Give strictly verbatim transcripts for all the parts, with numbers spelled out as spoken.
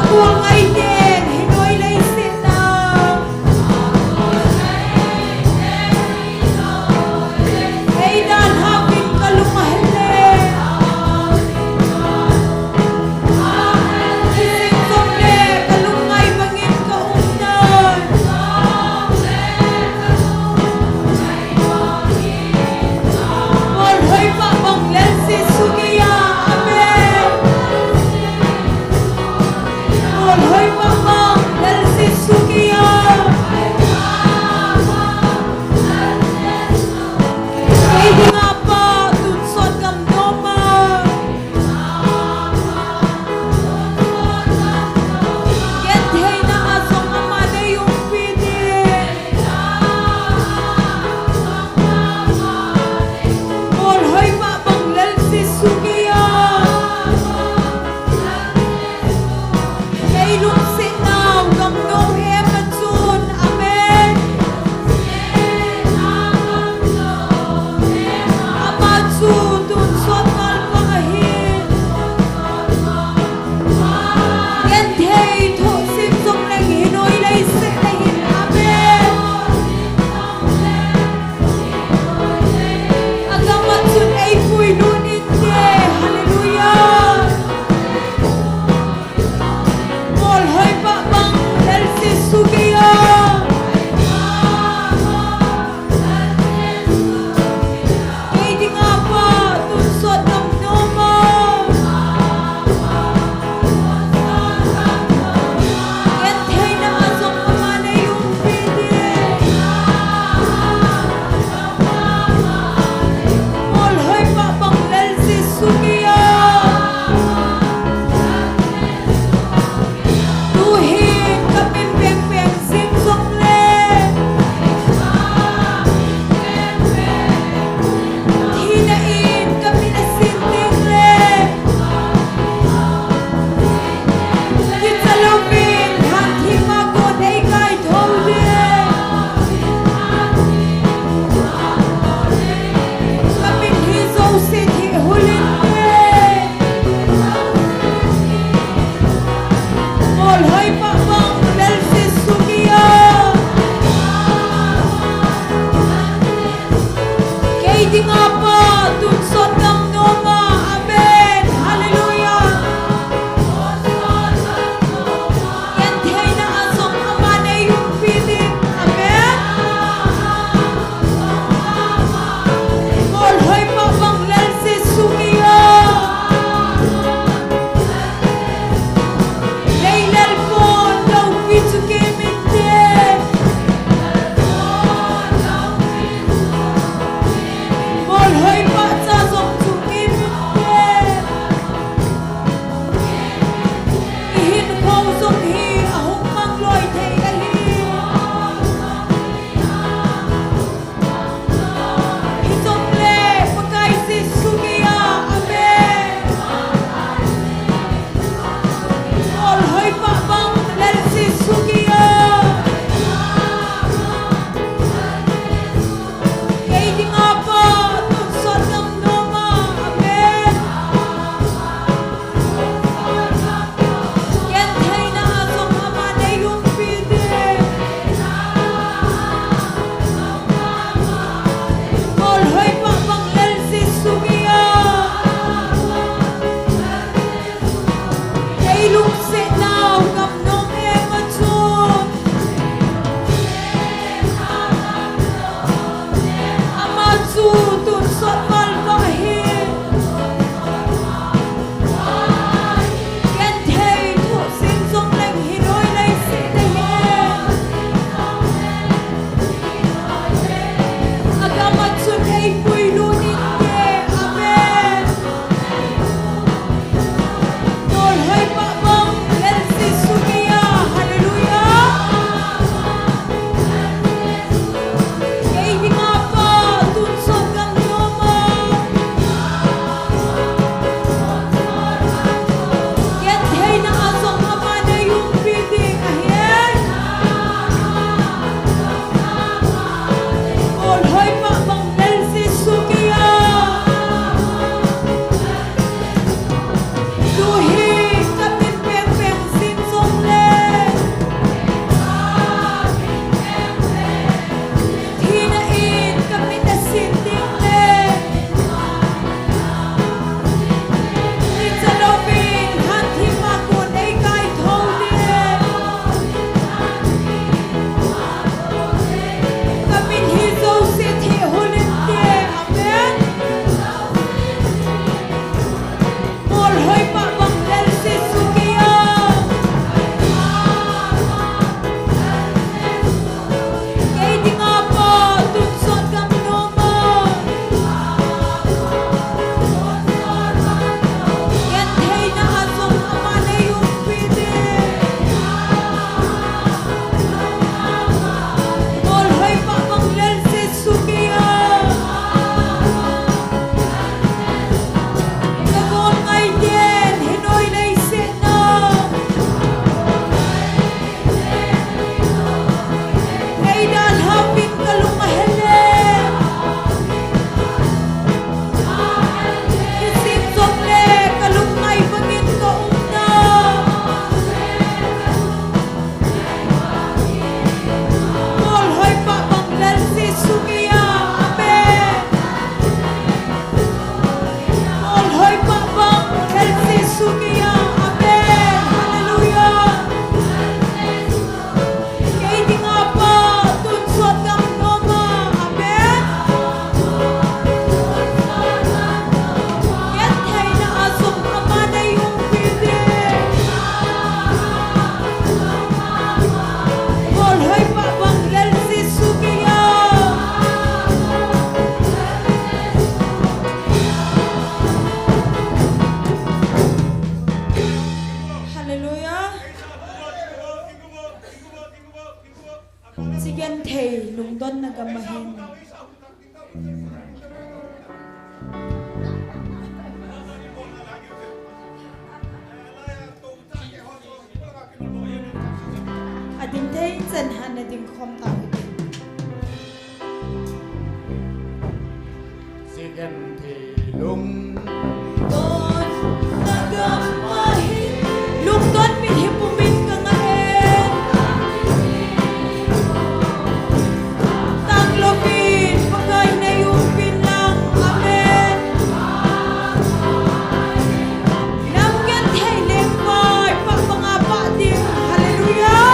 Kol ngai ten, hinoi leiset na. Ei dalhah uvin kalung ahel e. Kising jong le kalung ngai bangin ka um tai. Kol hoi pa bang lel Jesu ngeia. Amen. Kol Chi genthei lungdonna gam ahin. Ading thei chan hin nading khom tau hite. Chi genthei lungdonna gam ahin. Lungdon mithi pumin kangah e. Tanglouvin Pakai naumpi lang. Amen. Nam genthei lengpa, pah banga pah ding. Hallelujah.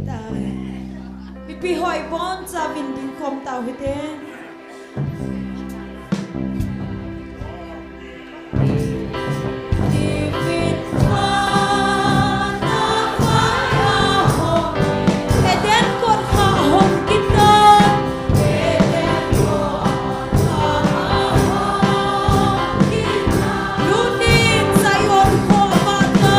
Tai. Mipi ho ibonchauvin dingkhom tau hite. Eden kot kha hong kitan. Lunin Zion kho vata.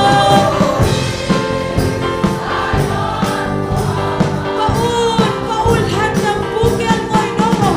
Paul, Paul han nang pu kel ngoi no ho.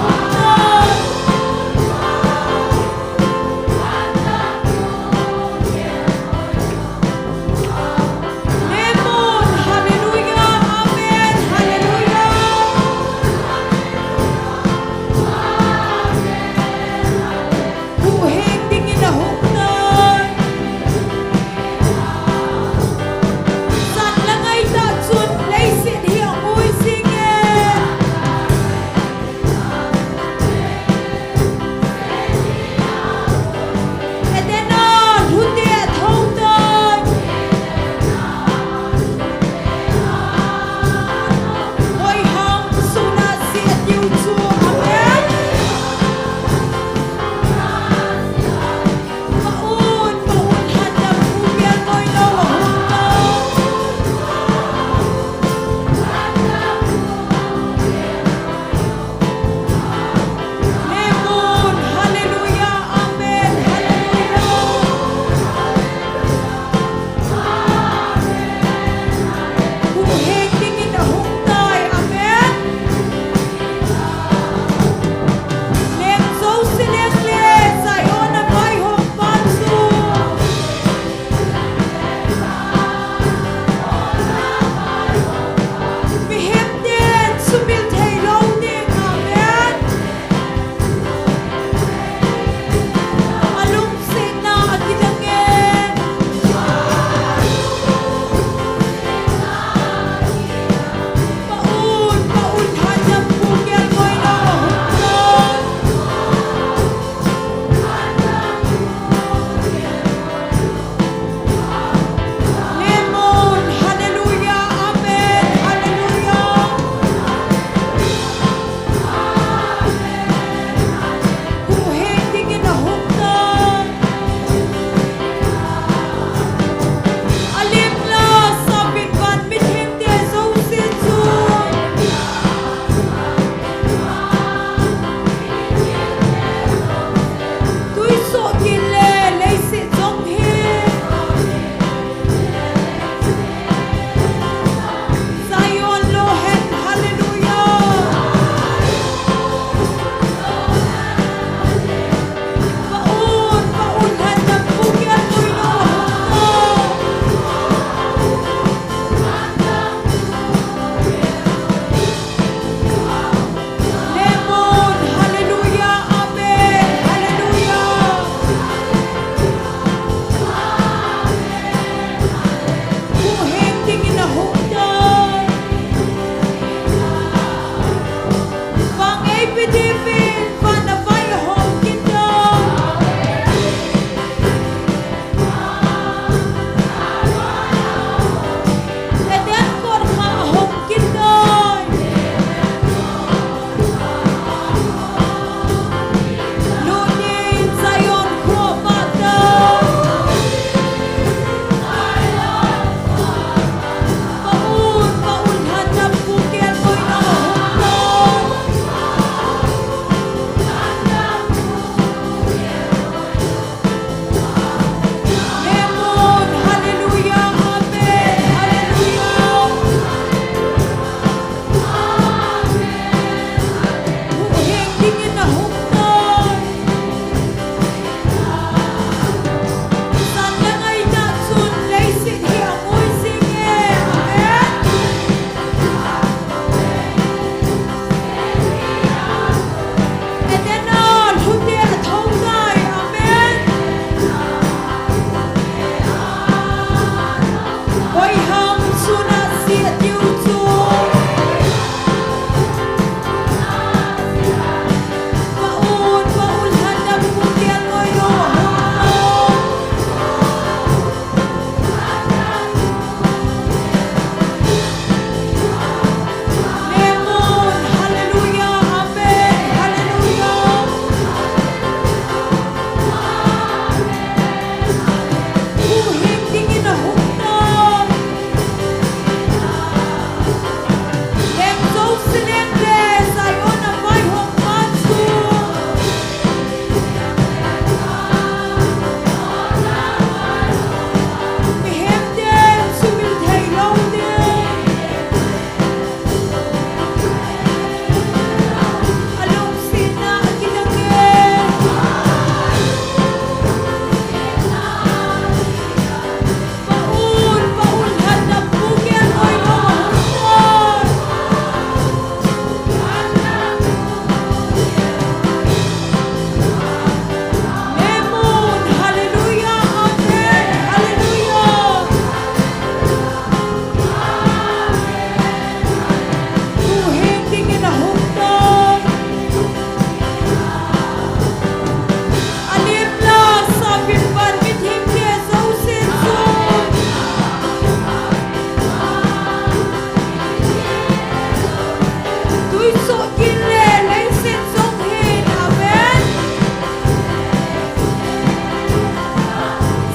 Tuisoh gin le leiset jong hin, amen.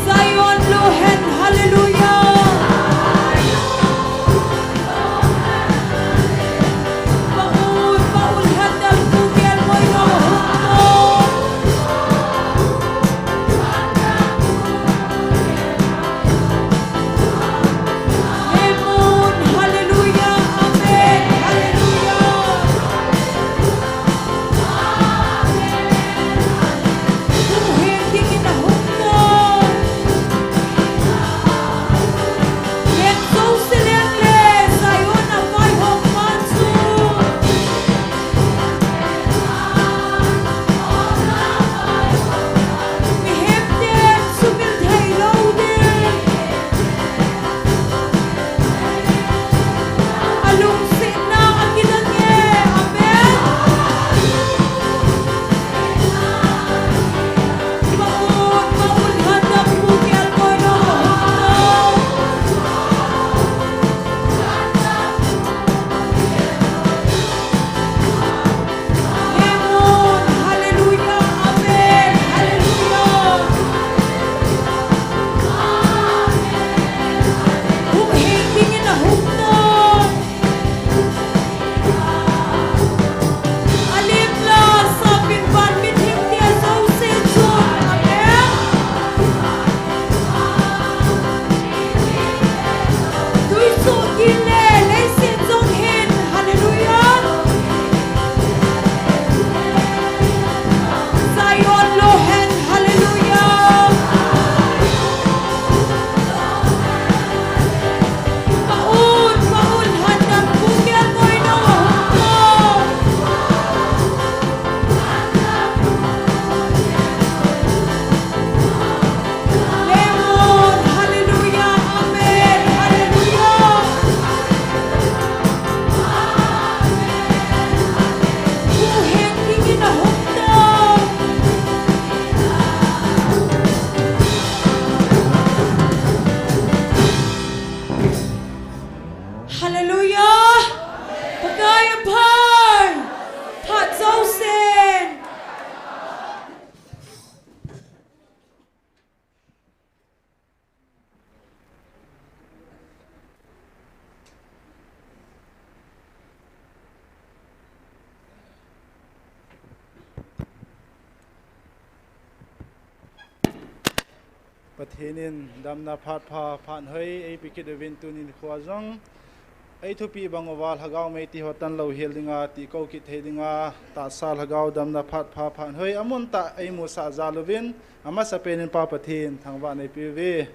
Zion lou hen, hallelujah. Paul, Paul, hadam pu gel moi no hung to. Amen. Hallelujah. Amen. Hallelujah. Hung heng dingin ahung to. Heng jouse leng le Zion a vaihom man chu. Mihem ten sumil thei lou ding. Alungsetna akidang e, amen. Maun, maun, hadam pu gel moi no hung to. Amen. Hallelujah. Amen. Hallelujah. Hung heng dingin ahung to. Alim la sapin van mithengte jouse chun. Amen. Tuisoh gin le leiset jong hin. Hallelujah. Zion lou hen. Hallelujah. Paul, Paul, hadam pu gel moi no hung to. Amen. Hallelujah. Amen. Hallelujah. Hung heng dingin ahung to. Hallelujah. Pakai aphai. Phat jousen. Pathen in damna phat pha, phat hoi eipe kit uvin, tuni nikho jong eithupi bang uva Lhagao mei ti ho tan louhel dinga, tikou kit thei dinga, tahsa Lhagao damna phat pha, phat hoi amun tah eimusah jal uvin, amasapen in Pa Pathen thangvahna eipe uve.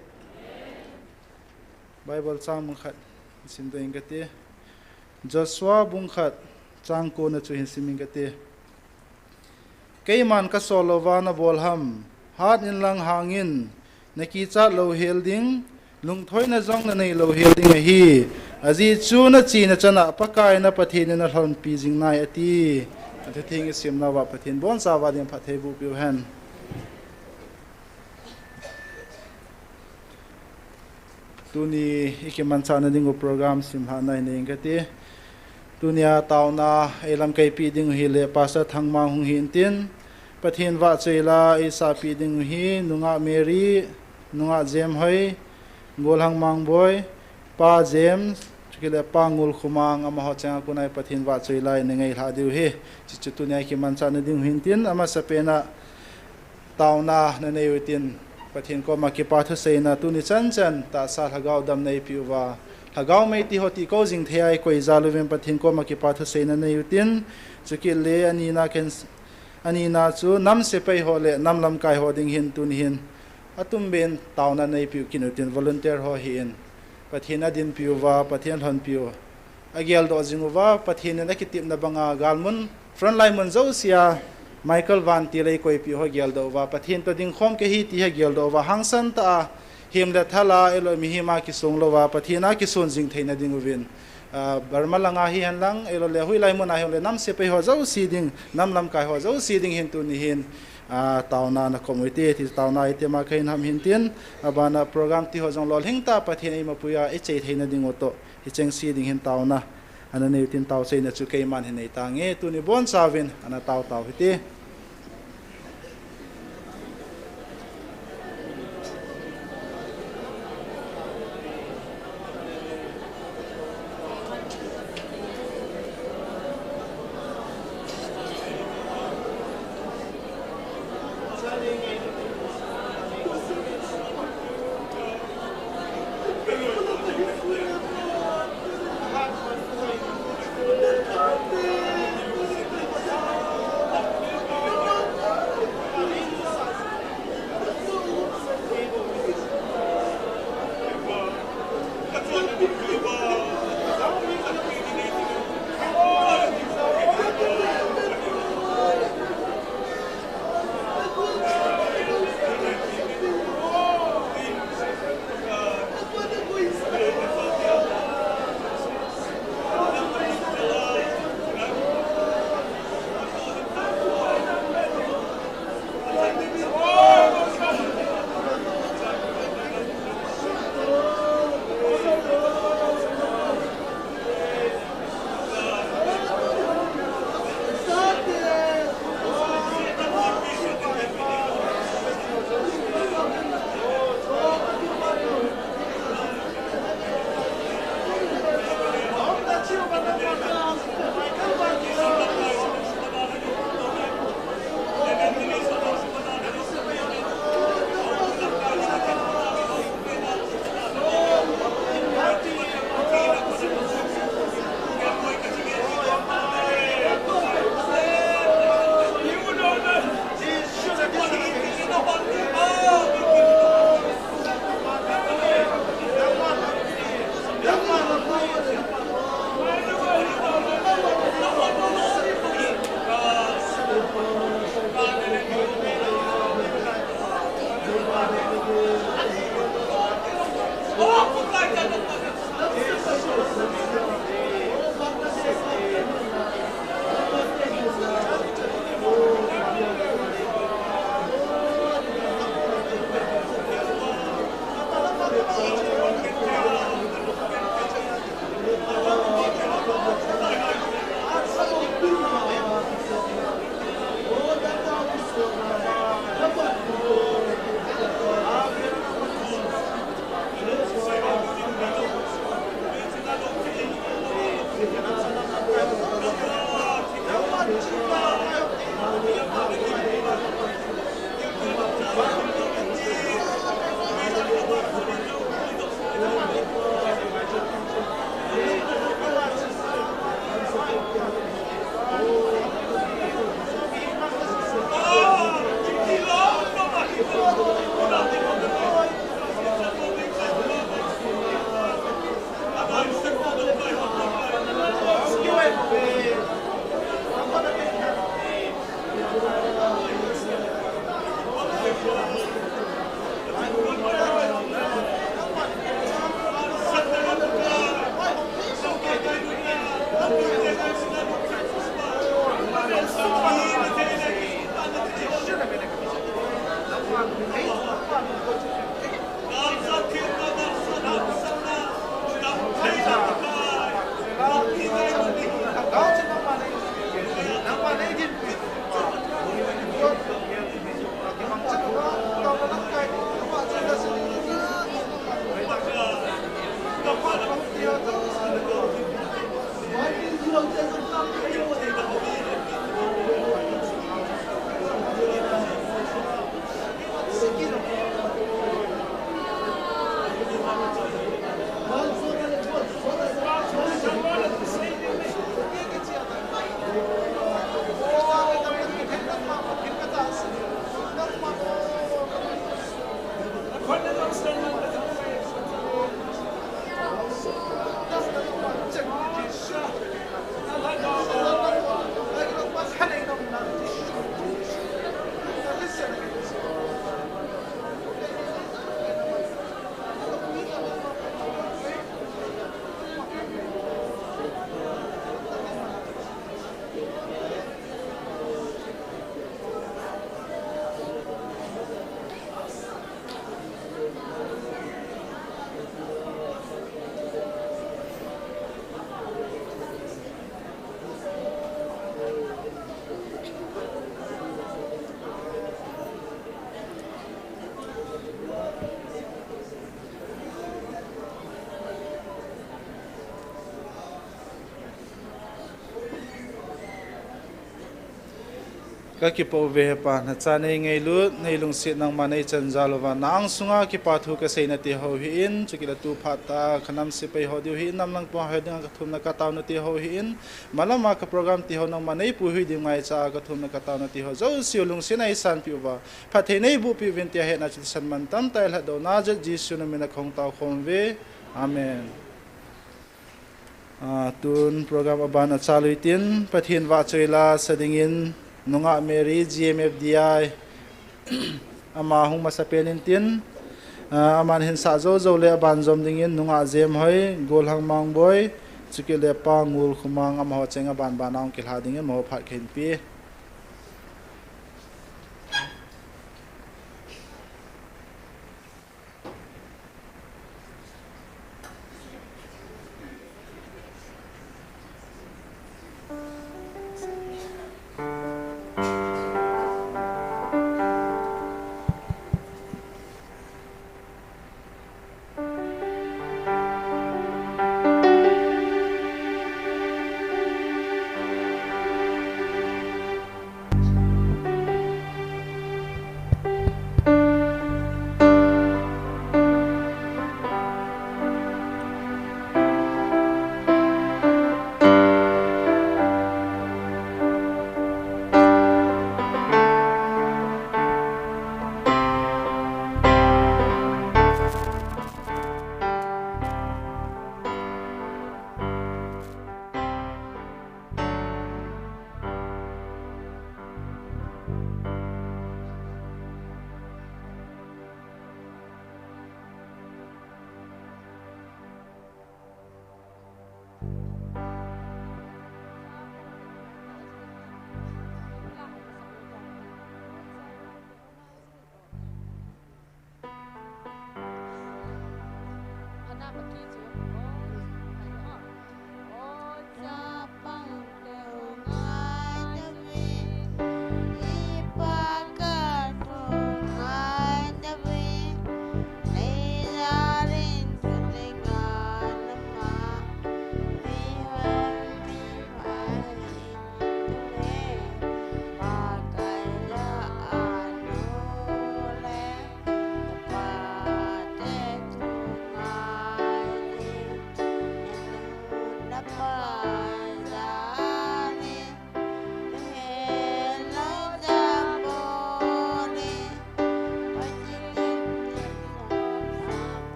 Bible chang bung khat sim ding kate. Joshua bung khat chang ko na chu hin sim ing kate. Keiman kasol louva nabol ham? Hat inlang hang in, nakichat louhel ding, lungthoina jong nanei louhel ding ahi. Ajeh chu nache nachan a Pakai na Pathen in nalhonpi jing nai, ati. Athutheng isimna uva Pathen boncha uva ding phatthei boh peh u hen. Tuni ikimanchah na ding u program simlhah na inei ing kate. Tunia taona eilamkai peh ding u hile Pastor Thangmang hung hin tin, Pathen vahchoi la eisah peh ding u hi, nungah Mary, nungah Jemhoi, Golhang Mangboi, Pa James, chukit le Pa Ngulkhomang, amaho cheng a kon a Pathen vahchoi la inei lhah diu hi. Chuchu tunia ikimanchah na ding u hin tin, amasapen a taona nanei u tin, Pathen koma kipa thuseina tuni chanchan tahsa Lhagao damna eipeh uva, Lhagao mei ti ho tikou jing thei a ikoi jal uvin Pathen koma kipa thuseina nei u tin, chukit le anina ken, anina chu nam sepai ho le nam lamkai ho ding hin tuni hin atum ben taona neipeh u kin u tin, volunteer ho hi in Pathen adinpi uva, Pathen lhonpi u ageldoh jing uva, Pathen in akitepna banga galmun, frontline mun jousea Michael Van ti le eikoipeh ho geldoh uva, Pathen toh dingkhom kahi ti hi geldoh uva, hangsan tah a, him le thal a, eilou mihem a kisong louva, Pathen a kison jing theina ding uvin, ah, Burma langa hihen lang, eilou le hoilai mun a hijongle nam sepai ho jouse ding, nam lamkai ho jouse ding hin tuni hin, ah, taona nakom u hite, ti taona item a kahin ham hin tin, abana program ti ho jong lolhing tah a Pathen eimapui a ichai theina ding u toh, hicheng se ding hin taona Ana neiu tin tao seina chu keiman hin nei tange, tuni bonchauvin ana tao tao hite. Ka kipah uve Hepa, nacha nei ngailut, nei lungset nangma nei chan jal uva, na angsunga kipa thu ka seina ti ho hi in, chukit le tu phat tah a ka nam sepai ho diu hi in, nam lang pang ho dinga ka thumna ka taona ti ho hi in, malama ka program ti ho nangma nei puihui ding ngaicha a ka thumna ka taona ti ho jouse u lungset a nei sanpi uva, phatthei nei bohpi uvin tia hetna chu thisan mantam tah le lhatdohna jal Jesu na min a ka hung tao khom uve. Amen. Ah, tun program aban a chalui tin, Pathen vahchoi la sa dingin, nungah Mary, G M F D I, ama hung masapen in tin, ah, aman hin sah jou jou le aban jom dingin, nungah Jemhoi, Golhang Mangboi, chukit le Pa Ngulkhomang, amaho cheng aban ban a hung kilha dingin, amaho phat ka hin pe.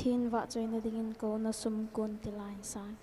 Pathen vahchoina dingin kouna sum kon tilai sang.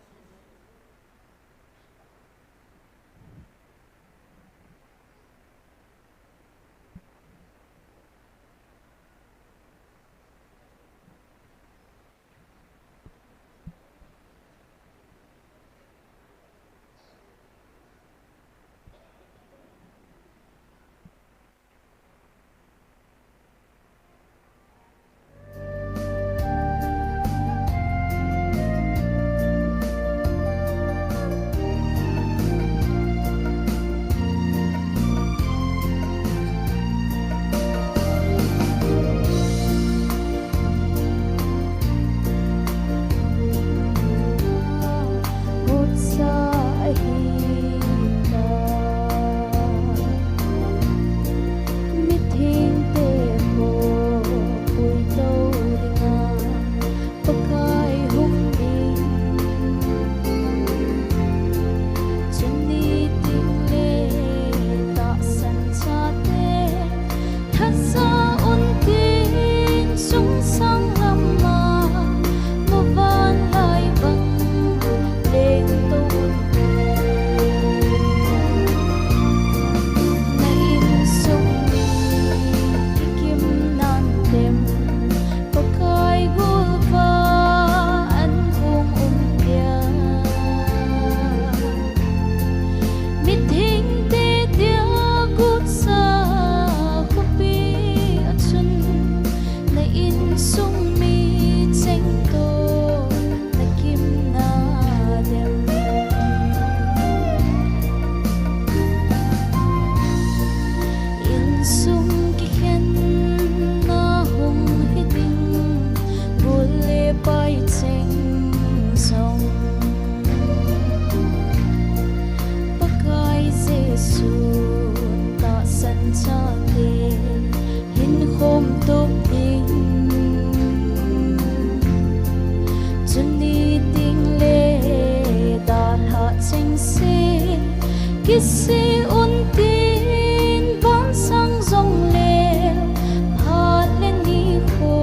Sei untin vansang jong leu, phat le nikho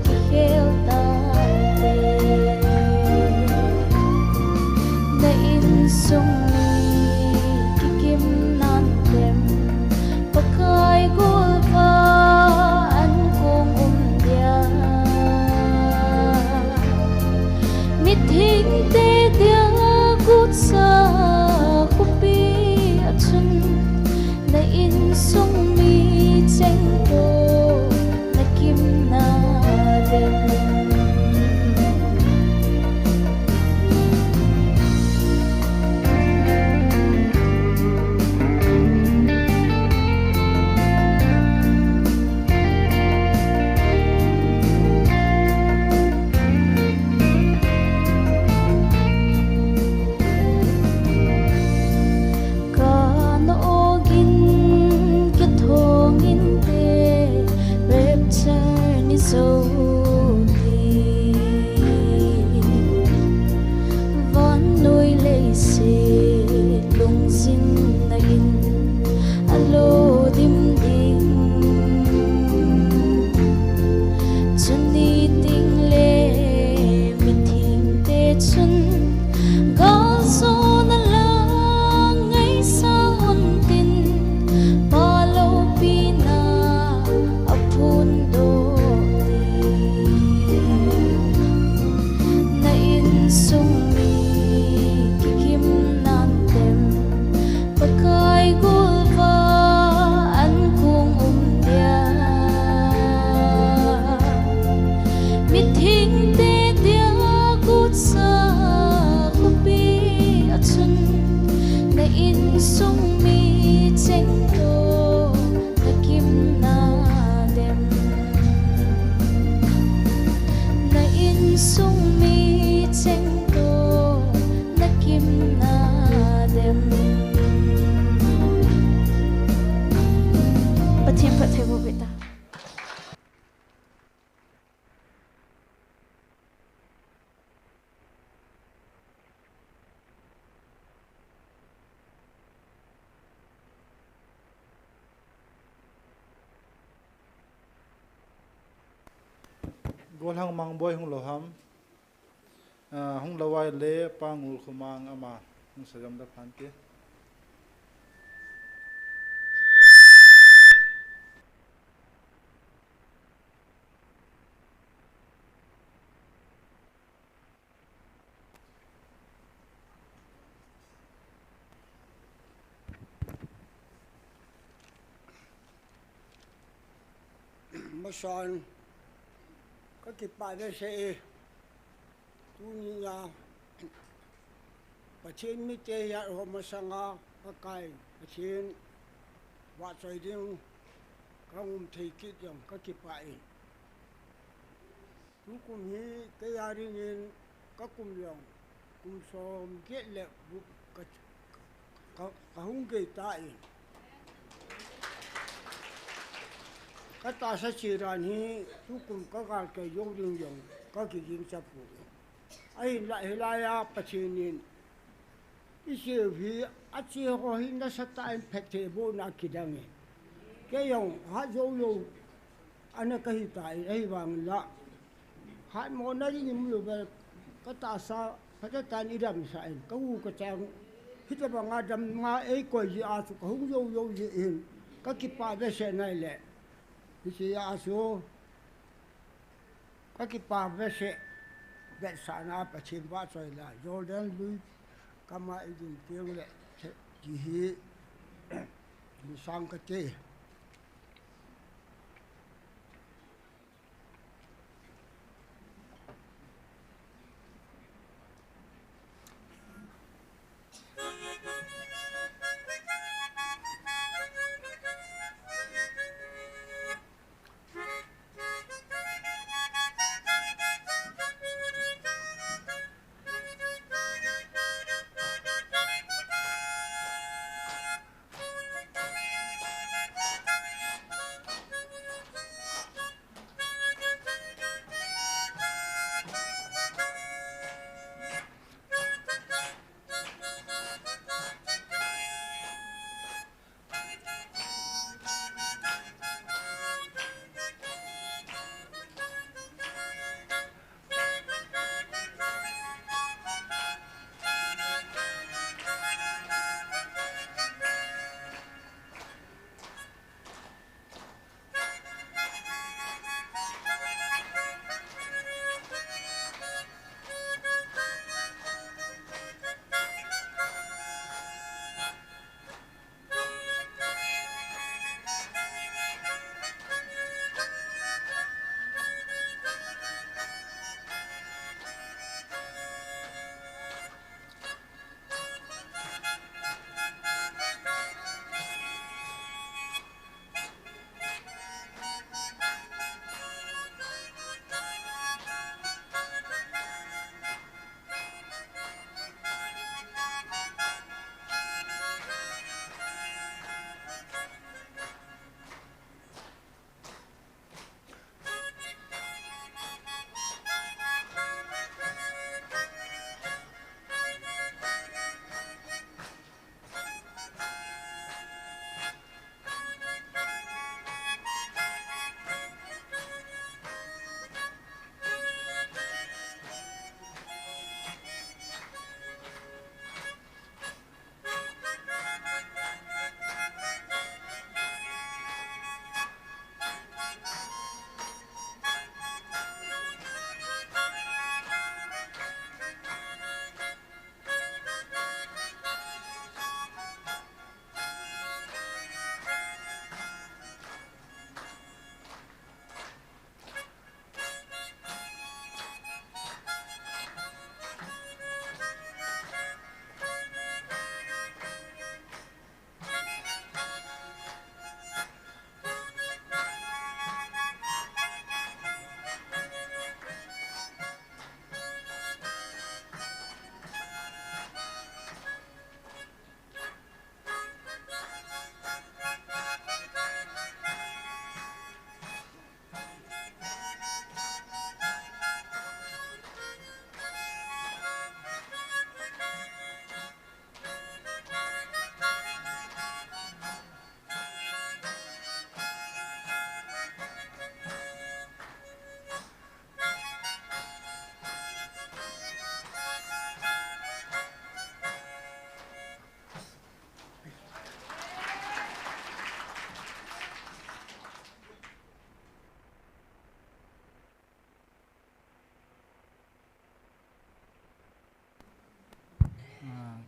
kikhel tante. Na insung mi kikim nan tem, Pakai golva an kong um dia. Mithengte dia gutsa khopi a chun, na insung mi cheng toh na kimna dem. Ka na ogin ka thongin te, rapture ni zo ti. Vannoi leiset lungjinna in a lo dim ding. Chuni teng le mithengte chun galjona lang ngaisang untin, Pa loupina a phondoh ding. Na insung mi kikim nan tem, Pakai golva an kong um dia. Mithengte dia gutsa khopi a chun, na insung mi cheng toh na kimna dem. Na insung mi cheng toh na kimna dem. Pathen phatthei boh uhen. Golhang Mangboi hung lou ham? Ah, hung lou ahile Pa Ngulkhomang ama hung seinom da phante. Masan, ka kipah behseh e, tunia Pathen mite hiat ho masanga Pakai Pathen vahchoi ding ka um thei kit jong ka kipah e. Tukum hi kei a dingin ka kum jong kum som get le gup ka, ka, ka hung gei tan. Ka tahsa che dan hi tukum ka gal kei jou ding jong ka kiging cha poi. Ahinlah hilai a Pathen in i che u hi, a che ho hi nasatah in phattheibohna kidang e. Kei jong hat jou jou ana ka hi tan, ahivangin la hatmo na ding i mu lou vel, ka tahsa phatah tah in i damsah in, ka u ka chang, hitobang a damna ei koi jeh a chu ka hung jou jou jeh in, ka kipah behseh nai le. Hiche a chu ka kipah behseh, vetsahna Pathen vahchoi la, Jordan lui kama i ding teng le, ti hi, insang ka te.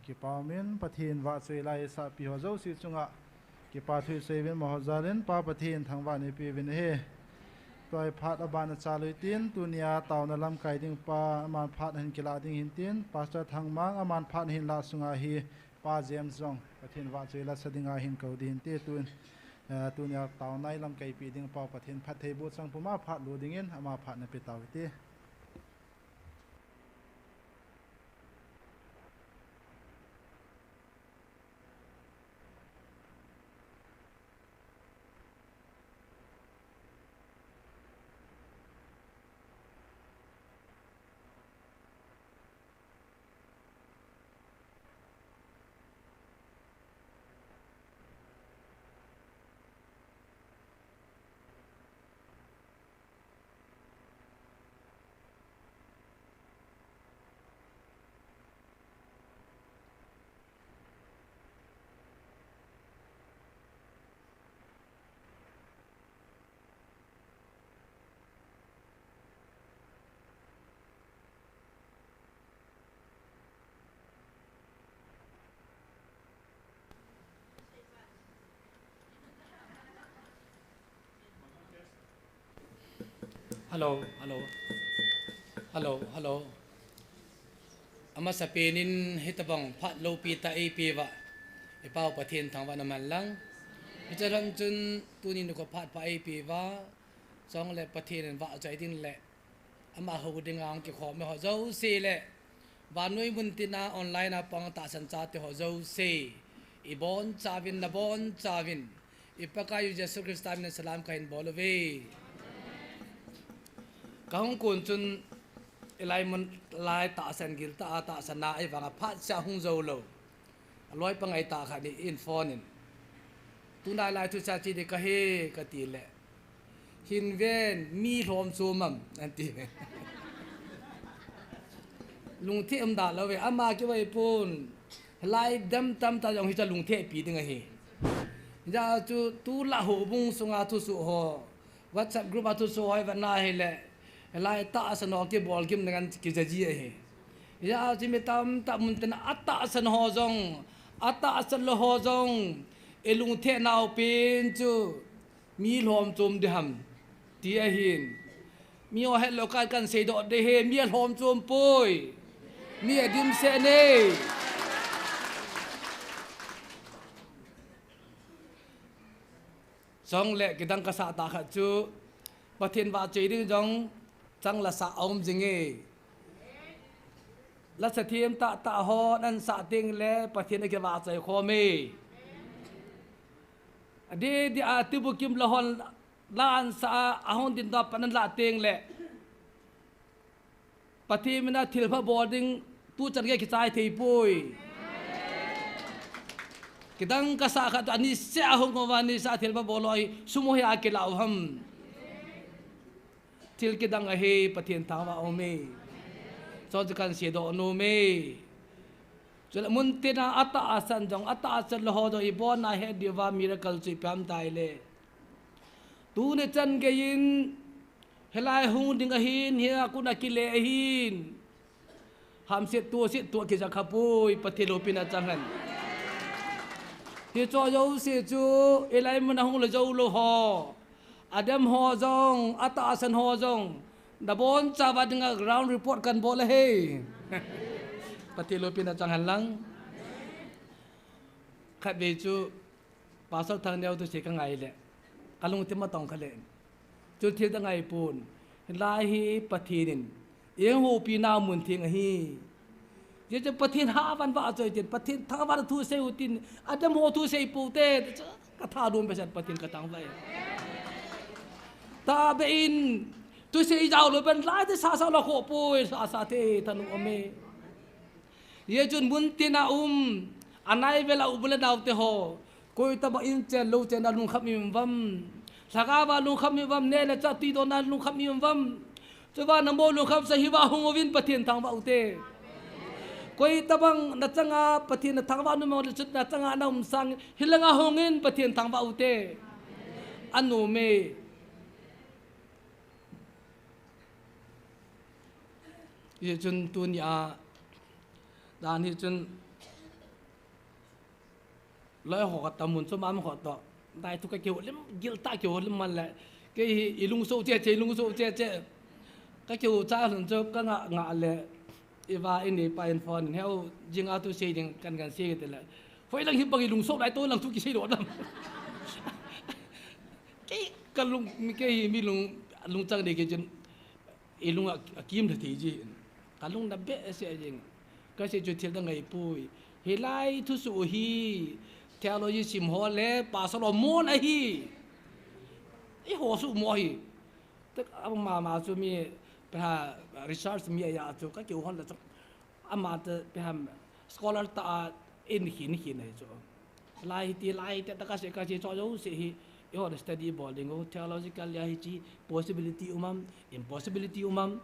Kipa umin, Pathen vahchoi la eisahpi ho jouse chunga kipa thu isei uvin, amaho jalin Pa Pathen thangvah in eipeuvin ahi. Tua hi phat aban achalui tin, tunia taona lamkai ding pa, aman phat ahin kilah ding ahin tin, Pastor Thangmang, aman phat ahin lah sunga hi, Pa James jong Pathen vahchoi la sa dinga ahin kou ding ahin tin, tun, eh, tunia taona ilamkaipi ding pa Pathen phattheiboh chang puma phat lo dingin, ama phat nape tau hite. Hello, hello. Hello, hello. Amasapen in hitabang phat loupi tah eipeuva, i Pau Pathen thangvahna man lang. Hiche lhon chun tuni nikho phat pha eipeuva, chule Pathen in vahchoi ding le ama hou dinga hung kikhom ho jouse le vannoi muntina online a pang tahsan chate ho jouse, ibonchauvin, nabonchauvin, i Pakaiyu Jesu Christa min in salam kahin bol uve. Kahung kon chun, ilai mun lai tahsan giltah a tahsan a, ahivanga phat seh a hung jou lou. Aloi pa ngaitah khat in phone in, "Tunai lai thu cha chi ding kahi," kati le, "Hin ven, mi lhom chom am?" ati. Lungthim um da lou ve, ama kivai pon. Lai dem tamtah jong hiche lungthim pi ding ahi. Hijeh chun tulai houbung sunga thusoh ho, WhatsApp group a thusoh ho ivet na hile, lai tahsan ho kibol gimna ngen kija ji ahi. Hijeh chun mi tamtah muntina atahsan ho jong, atahsan lou ho jong, ilungthim nau pen chu mi lhom chom ding ham, ti ahin. Mi ho het lou khat kan seidoh ding ahi, mi alhom chom poi. Mi adimset e. Chule kidang kasah tah khat chu, Pathen vahchoi ding jong chang la sah aum jing e. Lasa themtah tah ho nan sah teng le Pathen akivahchoi khom e. Adeh deh a Tibukim la hon la an sah a, ahung ding doh a pan nan lah teng le Pathen mina thilpha bol ding tuchan gei kichai thei poi. Kidang kasah khat chu aniseh a hung uva, aniseh a thilpha bol lou hi sum ho hi akilah u ham. Thil kidang ahi, Pathen thangvah um e. Chujou chu kan seidoh nom e. Chule muntina atahsan jong, atahsan lou ho jong ibon a het diuva miracle chu ipi ham tile, tuni chan geiyin, hilai hung ding ahin, hia kon akile ahin, hamset toset toh kija khapoi, Pathen loupina chang hen. Hicho jouse chu, ilai mun a hung le jou lou ho, adem ho jong, atahsan ho jong, nabonchauva dinga ground report kan bol ahi. Pathen loupina chang hen lang. Khatvei chu, Pastor Thangneo thusei kangai le, kalungthim atong kha le, chu thil dang ahipon, hilai hi Pathen in eihoupi nau mun theng ahi. Hijeh chun Pathen hahvah in vahchoi tin, Pathen thangvah in thusei u tin, adem ho thusei pou te, chu katha dom behseh, Pathen kathangvah e. Tahbeh in, thusei jao lou pen, lai te sasa lou kho poi, sasa thei thanom um e. Hijeh chun muntina um, anai vel a u le nao te ho, koitobang in chen lou chen a lungkham i um uvam? Lhagao va lungkham i um uvam? Neh le chah tuidon a lungkham i um uvam? Chuva namo lungkham sa hiva hung uvin Pathen thangvah u te. Koitobang nachanga Pathen nathangvah nom le chun nachanga na um sang hilanga hung in Pathen thangvah u te. Anom e. Hichun tunia dan hichun Loi ho ka tamun chu mam ho to. Dai thu ka keu lim, gil ta keu lim man le. Kei hi i lungso che che, i lungso che che. Ka keu cha lun chu ka nga nga le. I va i nei pa in phone in heu jing a tu sei ding kan kan sei te le. Hoi lang hi bang i lungso lai to lang thu ki sei lo dam. Kei ka lung, mi kei hi mi lung, lungchang de ke chen. I lung a, a kim tha thei ji. Ka lung na be se jing. Ka se chu thil da ngai pui. Hilai thusoh hi theology sim ho le pastor ho mon ahi. I ho su mo hi. Te ama ma chu mi pa research mi a ya chu ka keu hon la chu. Ama te pe ham scholar ta a in hin hin nei chu. Lai hi ti lai te ta ka se ka se cho jo se hi. I ho study bol ding u theological ya hi chi possibility um am, impossibility um am.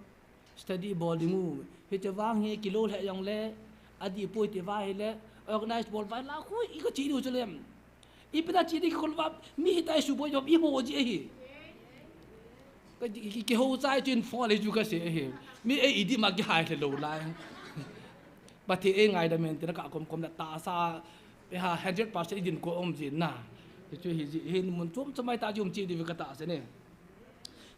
Study bol ding u. Hi che vang hi kilo le jong le. Adi poi te va hi le. Organize bol vai la khu i ka chi diu chu lem. I pina chi di ki kol va mi hi tai su boi jom i ho ji hi. Ka ki, ki, ki ho chai chin fo le ju ka se hi. Mi e i di ma ki hai le lo lai. Ba the e ngai da men te na ka kom kom da ta sa. Pe ha hundred percent i din ko om ji na. Chu hi ji hin mun chom chom mai ta jum chi di ka ta se ne.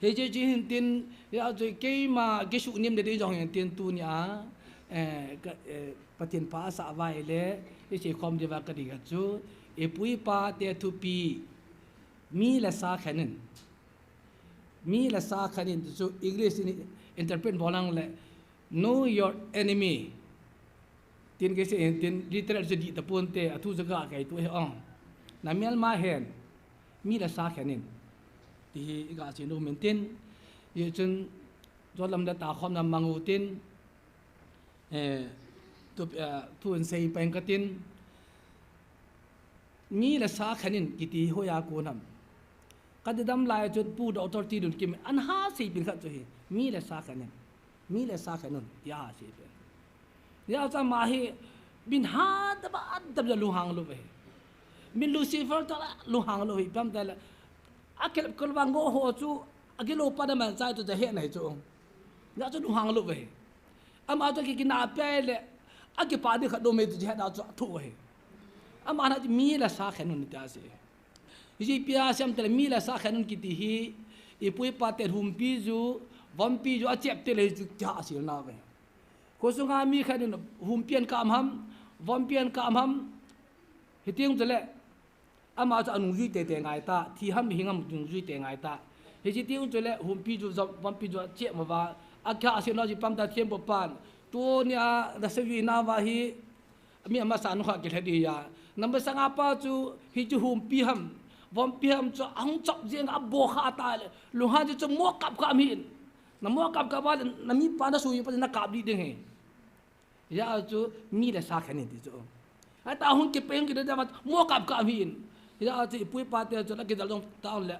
Hi ji ji hin tin ya chu keima ki su nim de di jong hin tin tu ni a. Eh, ka, eh, Pathian pha sa vai le, i se khom di va ka di ka chu, i pu i pa te thupi, mi le sa khen in. Mi le sa khen in chu English in interpret bol ang le, know your enemy. Tin ke se hin tin literal chu di ta pon te, a thu chu ka kai tu he ong. Na mial ma hen, mi le sa khen in. Ti hi i ka chi nu min tin, i chun, jo lam le ta khom na mang u tin, Eh, tu, eh, tu in sei pen ka tin. Mi le sa khen in kiti ho ya ko nam. Ka di dam lai chu pu doctor ti dun kim an ha sei pin khat chu hi. Mi le sa khen in. Mi le sa khen un ti ha sei pin. Ya cha ma hi bin ha da ba da ba lu hang lu ve. Min Lucifer ta la lu hang lu hi pam ta la. A kel kol ba ngo ho chu a ki lo pa da man chai chu ja he na hi chu. Ya chu lu hang lu ve. Ama chu ki, kina pe le, a kipa di khat do me tu jihad a chu thu he. Ama na mi le sa khen un ta se. Hi pia siam te le mi le sa khen un kiti hi, i pu i pa te humpi ju, vompi ju a chep te le chu kya sil na ve. Ko sunga mi khen un humpi an kam ham, vompi an kam ham, hi ting te le, Ama chu a nungjui tete ngai ta, thi ham hing ham nungjui te ngai ta. Hi chi ti un chu le, humpi chu zom, vompi chu che ma va. A kha a se no ji pam ta thiam bo pan. Tu ni a da se vi na va hi, mi ama sa nu kha ki le di ya. Number sang a pa chu, hi chu humpi ham, vompi ham chu a hung chop jeng a bo kha ta le. Lu ha chu chu mo kap kap hin. Na mo kap kap va le, na mi pa na su yi pa na kap di ding he. Ya chu mi le sa khen in ti chu. Ai ta hun ki peng ki de da mo kap kap hin. Ya chu i pu i pa te chu la ki dal dong ta le.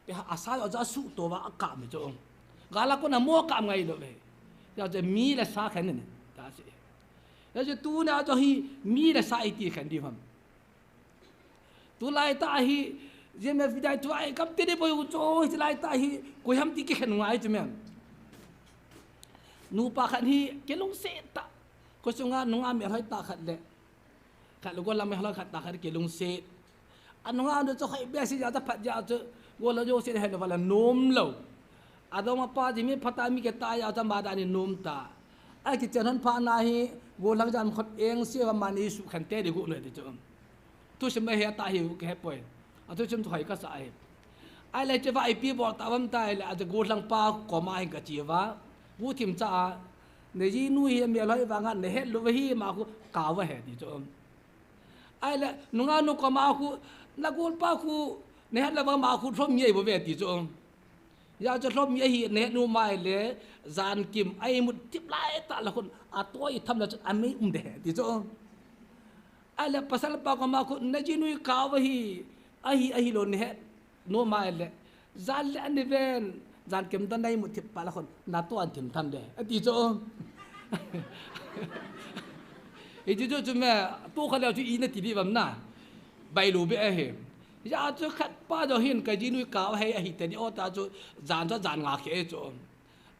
Pe a sa yo chu a su to va a kap mi chu. Ga la ko na mo kap ngai lo ve. Ya chu mi le sa khen in ta se. Ya chu tu na chu hi mi le sa i ti khen di ham. Tu lai ta hi, J M F dai tu ai kam te de boi u chu, hi lai ta hi, koi ham ti ki khen ngai chu men. Nu pa khat hi, ki lungset ta. Ko sunga nunga mi hoi ta khat le. Khat lu ko lam hoi khat ta khat ki lungset. A nunga nu chu khai be si ja ta phat ja chu, go la jo se he lo la nom lo. A dong a pa ji mi pha ta mi ke ta ya ta ma da ni nom ta. A ki chen hon pha na hi, go lang jan khot eng se va ma ni su khen te di gu no ti chu. Thusim a he ta hi u ka he poi. A thusim thu hai ka sa hi. Ai le che va i pi bol ta vam ta le a che gu lang pa ko ma hin ka chi va. Gu thim cha a. Ne ji nu hi me loi va nga ne het lu va hi ma khu ka va he ti chu. Ai le nunga nu ko ma khu na gu pa khu ne het la va ma khu thom ye bo ve ti chu. Ya chu lhom mi ahi ne nu mai le, jan kim ai mut tip lai ta la khun, a toi tham la chu a mei um de ti chu. Ai le pasal pa ko ma khun, na ji nui ka va hi, ahi, ahi lo ne nu mai le, jan le ani ven, jan kim da nai mut tip pa la khun, na to an thim tham de ti chu. I ti chu chu me, tu kha le chu i na ti di vam na. Bai lu be ahi. Ya chu khat pa jo hin ka ji nui ka hei ahi te ni o ta chu jan chu jan nga khe chu.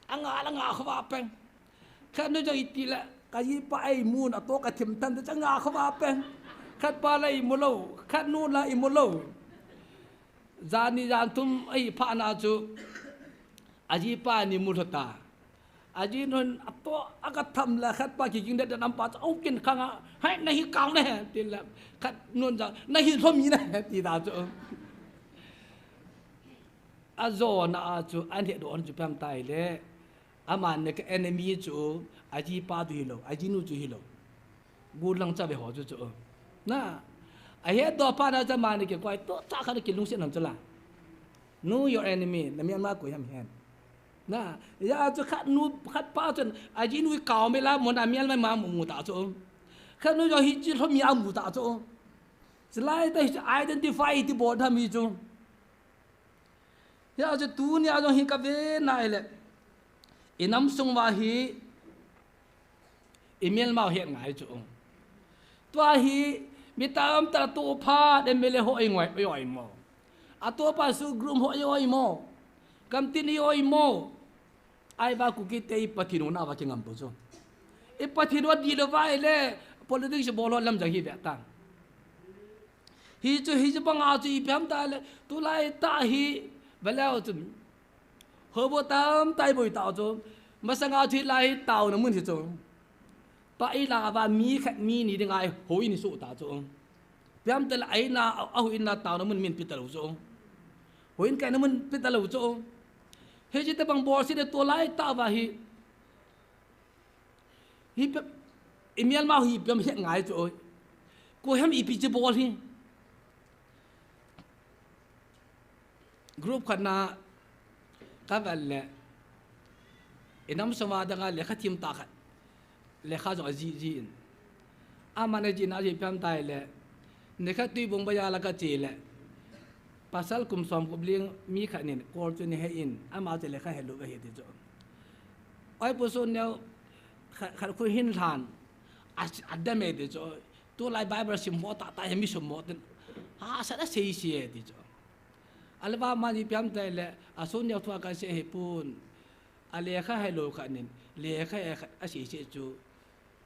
A nga la nga khwa peng. Khat nu jo i ti le ka ji pa ai mun a to ka thim tan chu nga khwa peng. Khat pa la imu lou, khat nu la imu lou. Jan ni jan thum ahi phat na chu, ajipa ni mu lhon ta. Ajinun ato aga tham le khat pa kiging det det nam pa chu, "O kin khang a, hai, nahi kau ne," ti le, khat nun ja, "Nahi lhomi ne," ti ta chu. Ajona a chu, an he do on chu pem tai le. Aman ne ka enemy chu, ajipa chu hilou, ajinu chu hilou. Gulang cha ve ho chu chu. Na, ahe do pa na cha man ne ke koi to cha kha ne kilungset nam chu la. Know your enemy, na Myanmar koi ham hen. Na, ya chu khat nu, khat pa chun, ajinu kau me la mo na Myanmar ma mu ta chu. Khat nu jo hi chi lhomi a mu ta chu. Chulai ta hi chu identify ti bol tham hi chu. Hia chu tunia jong hi ka ve nai le. I nam sung uva hi, i melmau het ngai chu. Tua hi, mi tamtah a toh phat M L A ho i ngoi, i oi mo. A toh pa su group ho i oi mo. Kam tin i oi mo. Ahivang Kuki te i Pathen u na va kingam po chu. I Pathen u di lo vai le, politics bol ho lam jang hi ve ta. Hi chu, hi chu banga chu ipi ham ta le, tulai tah hi, veleu chu. Hobo tamtah i boi ta chu. Masanga chu hilai taona mun hi chu. Pa i la va mi khat mi ni ding ai, houin i su ta chu. Ipi ham ta le, a ina, a houin na taona mun min pe ta lou chu. Houin kaina mun pe ta lou chu. Hi chu tabang bol si le tulai tah va hi. Hi pe, i melmau hi ipi ham het ngai chu oi. Koi ham ipi chu bol hi. Group khat na ka vel le. I nam sung uva dang a lekha thiem tah khat. Lekha jong a ji, ji in. Aman a ji na ji ipi ham ta le. Nikhat Tuibong bazar a ka che le. Pasal kum som gup leng mi khat nin, kol chu nei he in, ama chu lekha helou ahi ti chu. Oi pu Sonneo, khat, khat khu hin lhan, a, a dam e ti chu. Tulai Bible sim mo tah tah hi mi sum mo tin. Ha, sa da sei sei e ti chu. Alva man ipi ham ta le, a Sonneo thu a ka sei hi pun. A lekha helou khat nin, lekha a sei sei chu.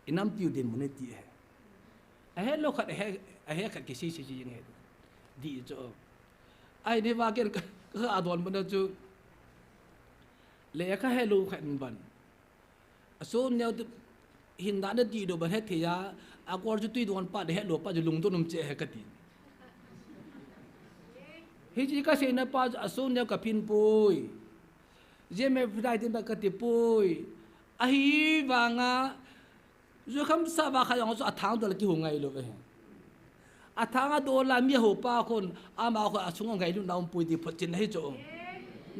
I nampiu dinmun e ti e. A helou khat, a he, a he khat kisei sei sei jing e. Di chu. Ai ni va ken ka, ka adon mun chu. Lekha helou khat in ban. A Sonneo tu hin da na di do ban hethei a. A kol chu Tuidong pa de helou pa chu lungdon um che he ka ti. Hi chi ka seina pa chu a Sonneo ka phin poi. J M F dai tin ba ka ti poi. Ahivanga, Jukham sava kha jong chu a thang dol kihou ngai lou ve. A thang a dol a mi hou pa khun, ama khun a sung a ngailutna um poi ti photchetna hi chu.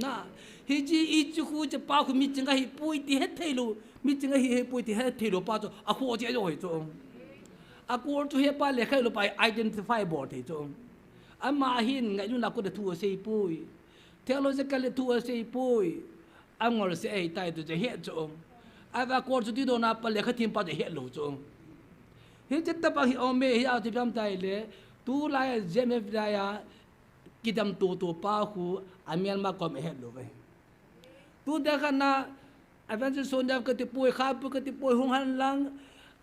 Na, hi chi i chi khu chi pa khu mi ching ahi poi ti hethei lou, mi ching ahi he poi ti hethei lou pa chu, a khu chi a jo hi chu. A kol chu he pa lekha lou pa identify bol thei chu. Ama hin ngailutna khu de thu a sei poi. Theological le thu a sei poi. A ngol se ei tai tu che he chu. A va kol chu Tuidong na pa lekha thiem pa che he lou chu. Hi che ta pa hi ome hi a ti pam tai le. Tulai J M F dai a kidam tu tu pa khu a Myanmar kom he lou ve. Tu de khan na Evangelist Sonneo ka ti poi, kha pu ka ti poi hung han lang.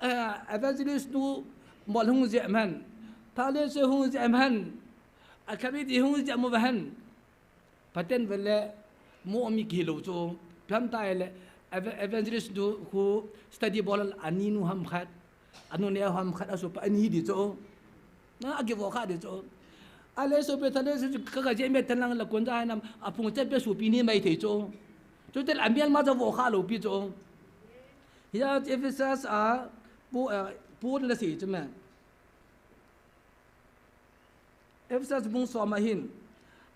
Eh, Evangelist nu mol hung je man. Thale se hung je man. A kami di hung je mo han. Pathen vele mo mi kilo chu. Pam ta le eva-, evangelist tu khu study bol a ni nu ham khat. A nu neo ham khat a su pa a ni di chu. Na a ki vo kha di chu. A le so pe tha le su ka ka je me tha lang la kon ja nam a phung che pe su pi ni mai thei chu. Chu tel a mial ma ja vo kha lou pi chu. Hia Ephesus a pu, eh, pu la si chu me. Ephesus bung som a hin,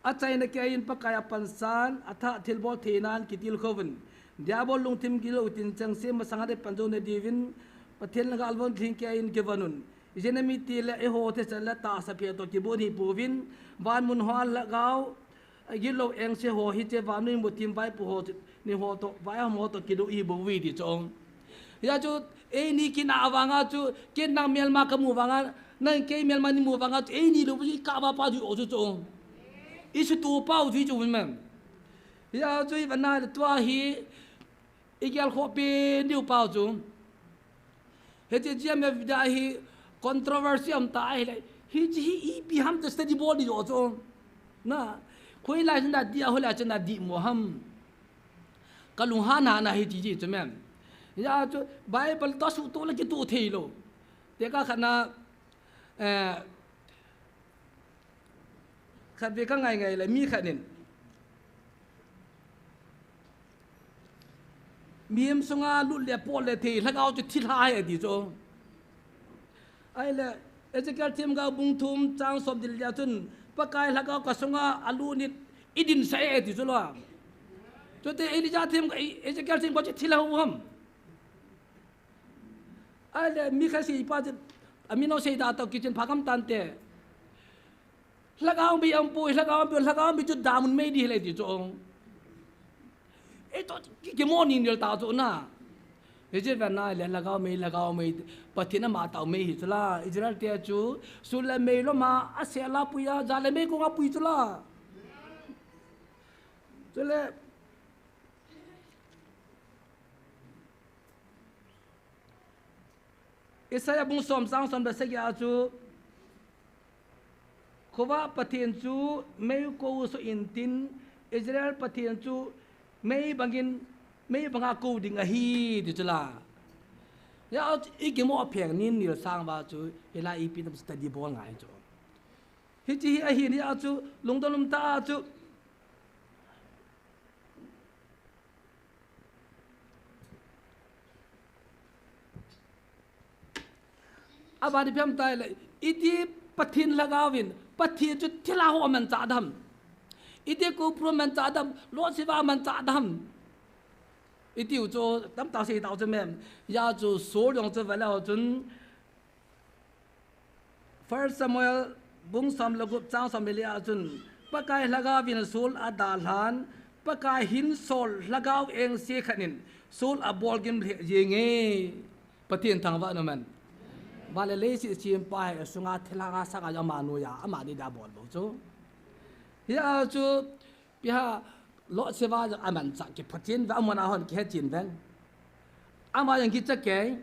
achaina kei in Pakai a pansan, athah thilbol theinan kitilkhouvin, Diabol lungthim gilou tin chengse masang a dei pan jou nadiuvin, Pathen langa alvon thing kei in kivon un. Ijeh inem itile eiho thachan le tahsa phe toh kibon hi pouvin, van mun hoa lhagao, agilou engse ho hiche vannoi muthim vaipo ho, ni ho toh, vaihom ho toh kilou ihi bouve ti chu. Hia chu, eini kin a vanga chu, ken nang melma kamu vanga, nang kei melma nei mu vanga chu, eini lou chu, i kah va pa chu o chu chu. I sutu pa u chu chu mem. Hia chu i vana le tua hi, i gel kho pe niu pa chu. Hiche G M F dai hi, Controversy um ta ahile, hiche hi ipi ham ti study bol ding jo chu. Na, koi lai chun adih a, hoi lai chun adih mo ham. Ka lunghan hana hi ti ji chu mem. Hijeh chun Bible toh suhtoh le kitoh thei lou. Tekah khat na, eh, khatvei ka ngai ngai le mi khat in, mihem sunga lut le pot le thei lhagao chu thilha ahi ati chu. Ahile, Ezekiel themgao bung thum chang som le li a chun, Pakai lhagao ka sunga alut in eidinsah e ati chu lou. Chuteng Elijah themgao, Ezekiel themgao chu thilha u ham. Ahile, mi khat seipa chu, amin u seida toh kichen pha gam tante. Lhagao mei aumpoi, lhagao mei, lhagao mei chu damun mei ding ahi le ti chu. Eitoh ki, kimo ning ding ta chu na. Hiche ven a le lhagao mei, lhagao mei, Pathen ama tao mei hi chu la. Israel te chu, sun le mei lom a, asel a pui a, jan le meikong a pui chu la. Chule, Isaiah bung som chang som le sagi a chu, khovah Pathen chu mei kou soh intin, Israel Pathen chu mei bangin, mei banga kou ding ahi, ti chu la. Hijeh a chu i kimo apheng nin nil sang uva chu, hilai ipi ham study bol ngai chu. Hiche hi ahin, hijeh a chu, lungdon um tah a chu, Aban ipi ham tile, iti Pathen lhagao in, Pathen chu thilha ho amanchah dem. Iti koupuru amanchah dem, Lord Shiva amanchah dem. Iti u chu, tamtah sei tau chu mem. Hijeh chu, Saul jong chu vele ho chun, First Samuel bung som le gup chang som le li a chun, Pakai lhagao in Saul adalhan, Pakai hin Saul lhagao engse khat in Saul abol gim lheh jenge. Pathen thangvah in um hen. Vale leiset sempa hi asunga thilha nga sanga ama noiya, ama dida abol bou chu. Hijeh a chu, Ipi ham, Lord Shiva jong amanchah kiphatin ve, amun a hon kihechen ven. Ama jong kicha kei.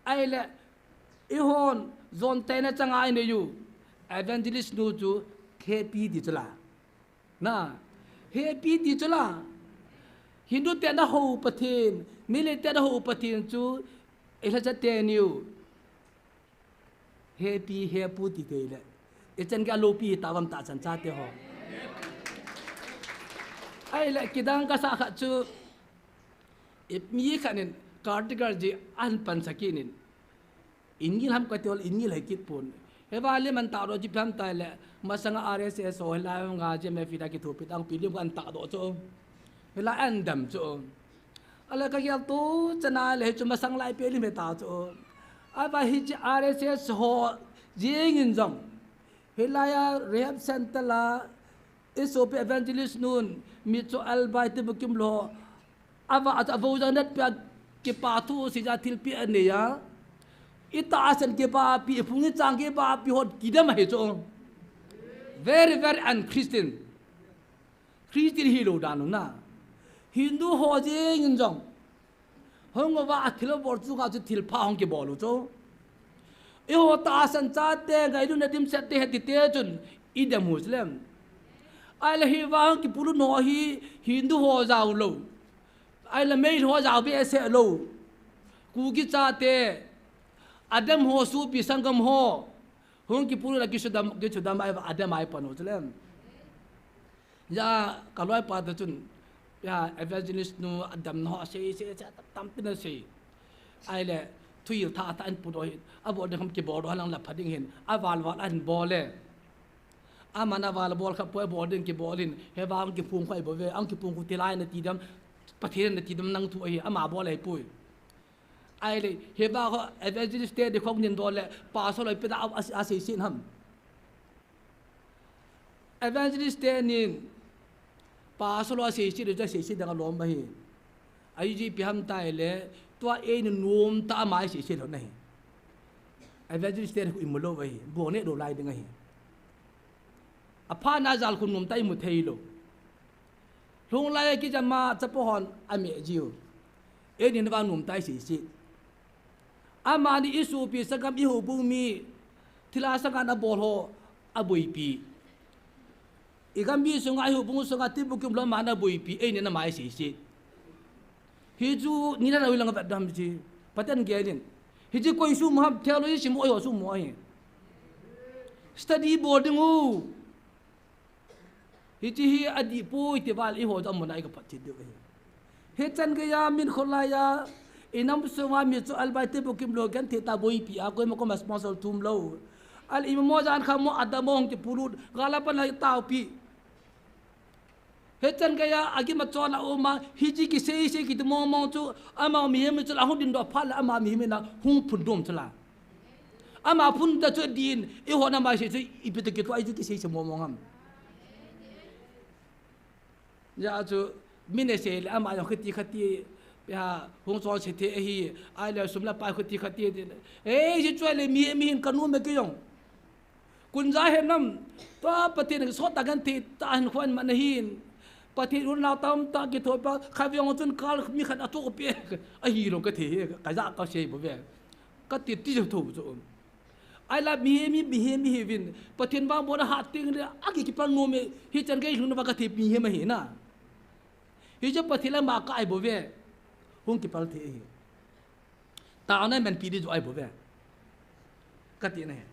Ahile, eihon, jon tena changa inei u. Evangelist nu chu, hepi ti chu la. Na, hepi ti chu la. Hindu tena hou Pathen, Meitei tena hou Pathen chu, ilhacha teni u. Hepi, hepu ti tei le. Ichan gei alopi hi tavam tah chan chate ho. Ahile kidang kasa khat chu, i mi khat in caretaker ji ahin pansah kit in. Ingil ham kati hol, ingil hei kit pon. Hiva lim ahin tahdoh chu ipi ham tile, masanga R S S ho hilai nga ji mefida kithopi tang pi lim ahin tahdoh chu. Hilai ahin dem chu. Ahile kagel tu chana le hichu masang lai pi lim hei ta chu. Ahivang hiche R S S ho jeng in jong. Hilai a rehab center la, isopi evangelist nun, mi chu albai ti bukim lo. Ava, ava jong nat pia kipa thu sija thilpi anei a. Itahsan kipapi, iphung ichang kipapi hot kidam ahi chu. Very, very unchristian. Christian hilou dan u na. Hindu ho jeng in jong. Hung uva athil bol chu nga chu thilpha hung kibol u chu. Eiho tahsan chate ngailutna dimset te heti te chun idem u chu lem. Ahile hiva hung kipuilut ho hi Hindu ho jao lou. Ahile Meitei ho jao behseh lou. Kuki chate. Adam ho sopi sanggam ho. Hung kipuilut a kisudam, kisudam a idam a ipan u chu lem. Hijeh a kaloipa te chun, ya, evangelist nu adamna ho asei, sei, sei, tam, tampi ana sei. Ahile, thuhil thah thah ahin pudoh hin, abol ding ham kibol doh lang la pha ding hin, aval val ahin bol e. Aman aval bol kha poi, abol ding kibol in, hiva hung kiphong khu ahi bou ve, hung kiphong khu tilai nati dem, Pathen nati dem nang thu ahi, ama bol ahipoi. Ahile, hiva ho evangelist te ding khong nin dol le, pastor loi peda a, a, asei sin ham. Evangelist te nin, pastor loi asei sin, asei sin dang alom ahi. Ahi ji ipi ham tile, tua eini nom tah a ama asei sin lou na hi. Evangelist te khu imu lou ahi, bol ne lou lai ding ahi. Apha na jal khu nom tah imu thei lou. Lhung lai a kijama chapo hon ameh jiu. Eini vang nom tah isei sin. Amani isopi sangam ihoubung mi, thilha sanga nabol ho, aboipi. Igam mi sunga ihoubung sunga tibukim lou amani aboipi, eini nama isei sei. Hichu, nina na ulang vet dam chi. Pathen gelin. Hichu koi sum ham, theology sim ho iho sum ho hi. Study boarding u. Hiche hi adih poi ti val iho chu amuna i kaphat thei diu ahi. Hichan geiya min kholai a, inam sunga mi chu albai tibukim lou genthei tah boipi a, koima koma sponsor thum lou. Al imo jan kha mo adamo hung kipulut, gala pan la taopi. Hichan geiya agim achon a um a, hiche kisei sei kiti mong mong chu, ama mihem chu la hung dingdoh phat le ama mihem in ahung phundom chu la. Ama phun ta chu din, eiho nama sei chu ipi toh kitoh a chu kisei sei mong mong ham. Hijeh chun, min asei le ama jong khati khati, ya, hung chonse thei ahi, ahile sum le pai khati khati ti le. Ei, hichu le mi, mihem kanu me kei jong. Kun ja hen nam, tua Pathen sot tah genthei tah hin khon man ahin. Pathen un lau tamtah kithopi, khatvei jong chun kal mi khat ato pe. Ahi lou ka thei hi, ka ja ka sei bou ve. Kati ti jo tho chu. Ahinla mihem, mihem, mihem vin. Pathen vangbohna hat teng le, aki kipal nom e, hichan gei lhung na va ka thei mihem ahi na. Hichu Pathen la ma ka ai bou ve. Hung kipal thei ahi. Taona manpi di chu ai bou ve. Kati na hi.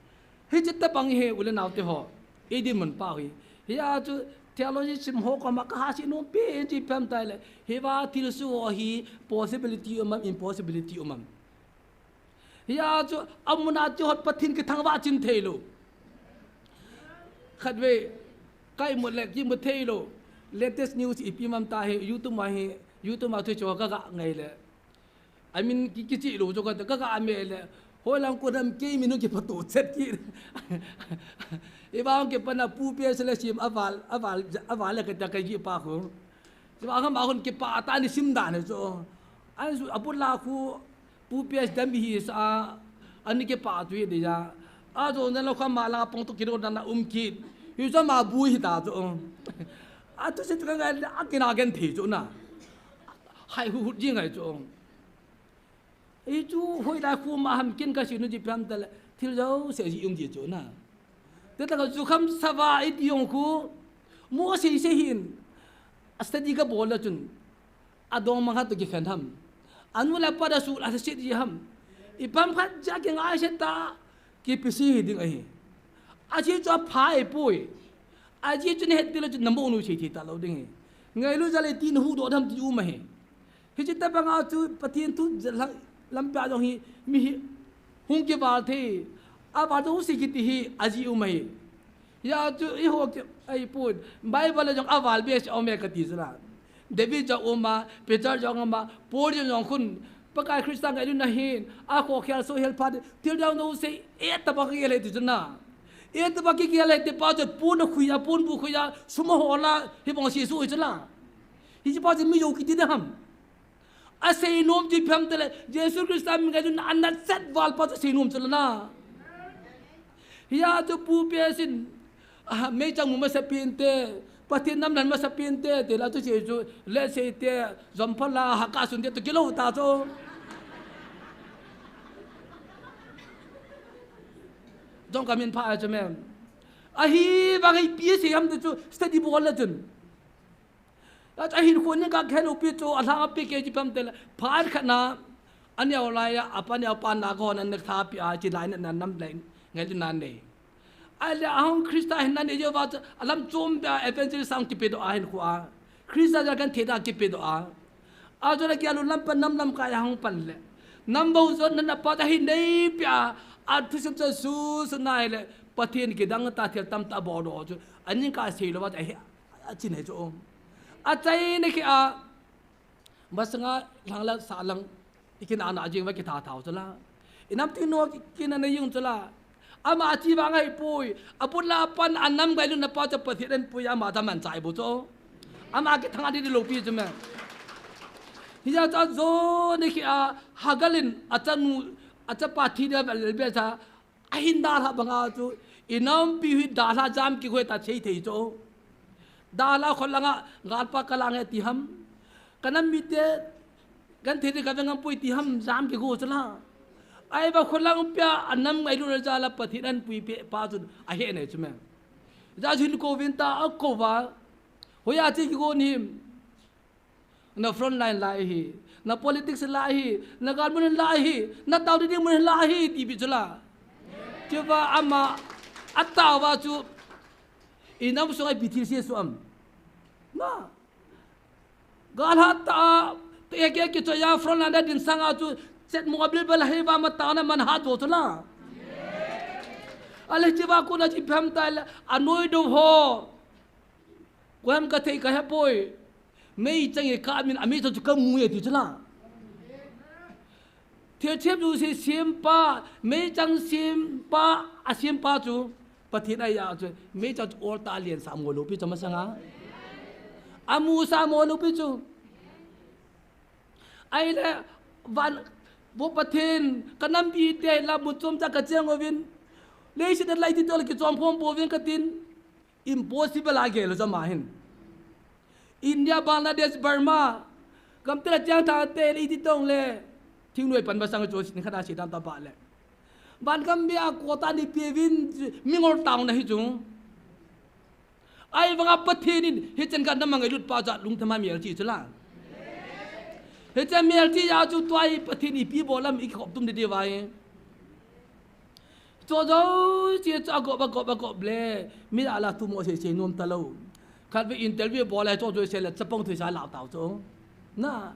Hiche tabang hi u le nao te ho. Ei dinmun pa hi. Hia chu theology sim ho koma ka hahsat nom pen chi pem tai le. Hiva thilsoh ho hi possibility um am, impossibility um am. Hia chu amuna chu hot Pathen kithangvah chin thei lou. Khatvei, ka imut le kimu thei lou. Latest news ipi um am ta hi, YouTube ma hi, YouTube ma thu chu ka ga ngai le. Amin ki, kichih lou chu ka, ka ga me le. Hoilang ko nam kei min hung kipatho chet kit. Iva hung kipan a Pu P S le sim aval, aval, aval le ka ta ka ji pa khu. Sima kha ma hung kipa ta ni sim dan chu. An su aput la khu Pu P S dam hi sa a, ani kipathu hi dia. Ajo na lou kha ma la pong to kilo na na um kit. Hi chu ma bu hi ta chu. Atu se chu ka ngai a kina genthei chu na. Hai hu hu ji ngai chu. Hichu hoilai khu ma ham kin ka sinu ji pam ta le, thil jouse ji um ji chu na. Te ta ka jukham sava iti jong khu, mo sei sei hin, a study ka bol la chun, adongmang khat to kikhen ham. Anu le apa da su la se ji ham. Ipam khat ja kingai se ta, kipisi hi ding ahi. Aji chu apha e poi. Aji chu na het ti la chu na mo nu sei thei ta lou ding hi. Ngailu ja le ti na hu do dam ti um ahi. Hiche tabang a chu Pathen thu lam, lampi a jong hi mi hi hung kival thei. Aval jouse kiti hi aji um ahi. Hia chu eiho ki, ai pun. Bible a jong aval beh a um e kati chu la. David jong um a, Peter jong um a, Paul jong jong khun. Pakai Christa ngailutna hin, akhokhel sohel phat, thil dang jouse, e taba kigel e ti chu na. E taba kigel e ti pa chu pon a khui a, ponbu khui a, sum ahol a, hibang Jesu hi chu la. Hiche pa chu mi jou kiti ding ham. Asei nom ti phem tele, Jesu Christa min ngailutna anatchet val pa chu sei nom chu la na. Hia chu Pu P S in, ah, meichang mu masa pen te, Pathen nam lhen masa pen te, ti la chu sei chu, le sei te, jom pha la, ha ka sun te, to kilo ta chu. Jong ka min pha a chu mem. Ahivang ipi sei ham ti chu, study bol la chun. Ahin khu ni ka khel upi chu, alhang api ke ji pam tele. Phat khat na, aneo lai a, apa neo pa na ko nan nek tha pi a, chi lai na nam lai, ngai li nan nei. Ahile ahung Christa hin nan nei jo va chu, alam chom ba evangelist sang kipe doh ahin khu a. Christa ja kan theda kipe doh a. Ajo la kia lu lam pan nam lam kai ahung pan le. Nam bou jo nan apa ta hin nei pi a, a thusim chu su su nai le. Pathen kidang ta thil tam ta bol doh chu. Aning ka sei lo va chu ahi. Achin he chu. Achaina khi a, masanga lhang la sa lang, ikin ana jing va kitha thau chu la. Inam ti no ki, kin ana jing chu la. Ama chi vang ahi poi, aput la pan anam ngailutna pa chu Pathen in pui ama ta man chai bou chu. Ama kithang a di di lo pi chu me. Hia cha jo ni khi a, Hagar in achanu, achapa thi dia vel be cha, Ahin dalha banga chu, inampi hi dalha jam kigoi ta thei thei chu. Dalha khol langa, galpa ka lang e ti ham. Ka nam mite, kan thei thei ka veng am pui ti ham, jam kigo chu la. Ahivangin kholang pia anam ngailutna jal a Pathen in ahin puipeh pa chun ahe nei chu me. Hijeh chun hin kouvin tia akouva. Hoiya che kigon him. Na front line lai hi, na politics lai hi, na gal mun lai hi, na tao ding mun lai hi, ti pi chu la. Chuva ama ataova chu, i nam sunga ipi thil sei su am. Na. Gal hat ta, te ke ke chu ya front line a ding sanga chu, chet mo bil bel hi va ma ta na man ha jo chu la. Ale chuva kona chi pham ta la, anoi do ho. Koiham ka thei ka he poi. Meichang e ka min a meichang chu ka mu e ti chu la. Thilchem chu sei sempa, meichang sempa, asempa chu. Pathen ahi a chu. Meichang chu ol ta lian sa mo lo pi chu masanga. Amu sa mo lo pi chu. Ahile van vo Pathen ka nampi te la mun chom cha ka cheng uvin. Leiset a lai ti tol kichom khom pouvin ka tin. Impossible a gel u chu ama hin. India, Bangladesh, Burma, gam tila chang tha te le iti tong le. Thingnoi pan masang chu sin khada si dan ta ba le. Van gam bia ko ta ni pi vin mingol tao na hi chu. Ahivanga Pathen in hichan ka namang ilut pa cha lung thama mial chi chu la. Hichan mial chi ya chu tua hi Pathen ipi bol am i khop tum de de vai. Cho jo, che cho, a gop, a gop, a gop le. Mi la la tu mo sei sei nom ta lo. Khat ve interview bol le cho jo sei le chapang thui sa lau tao cho. Na.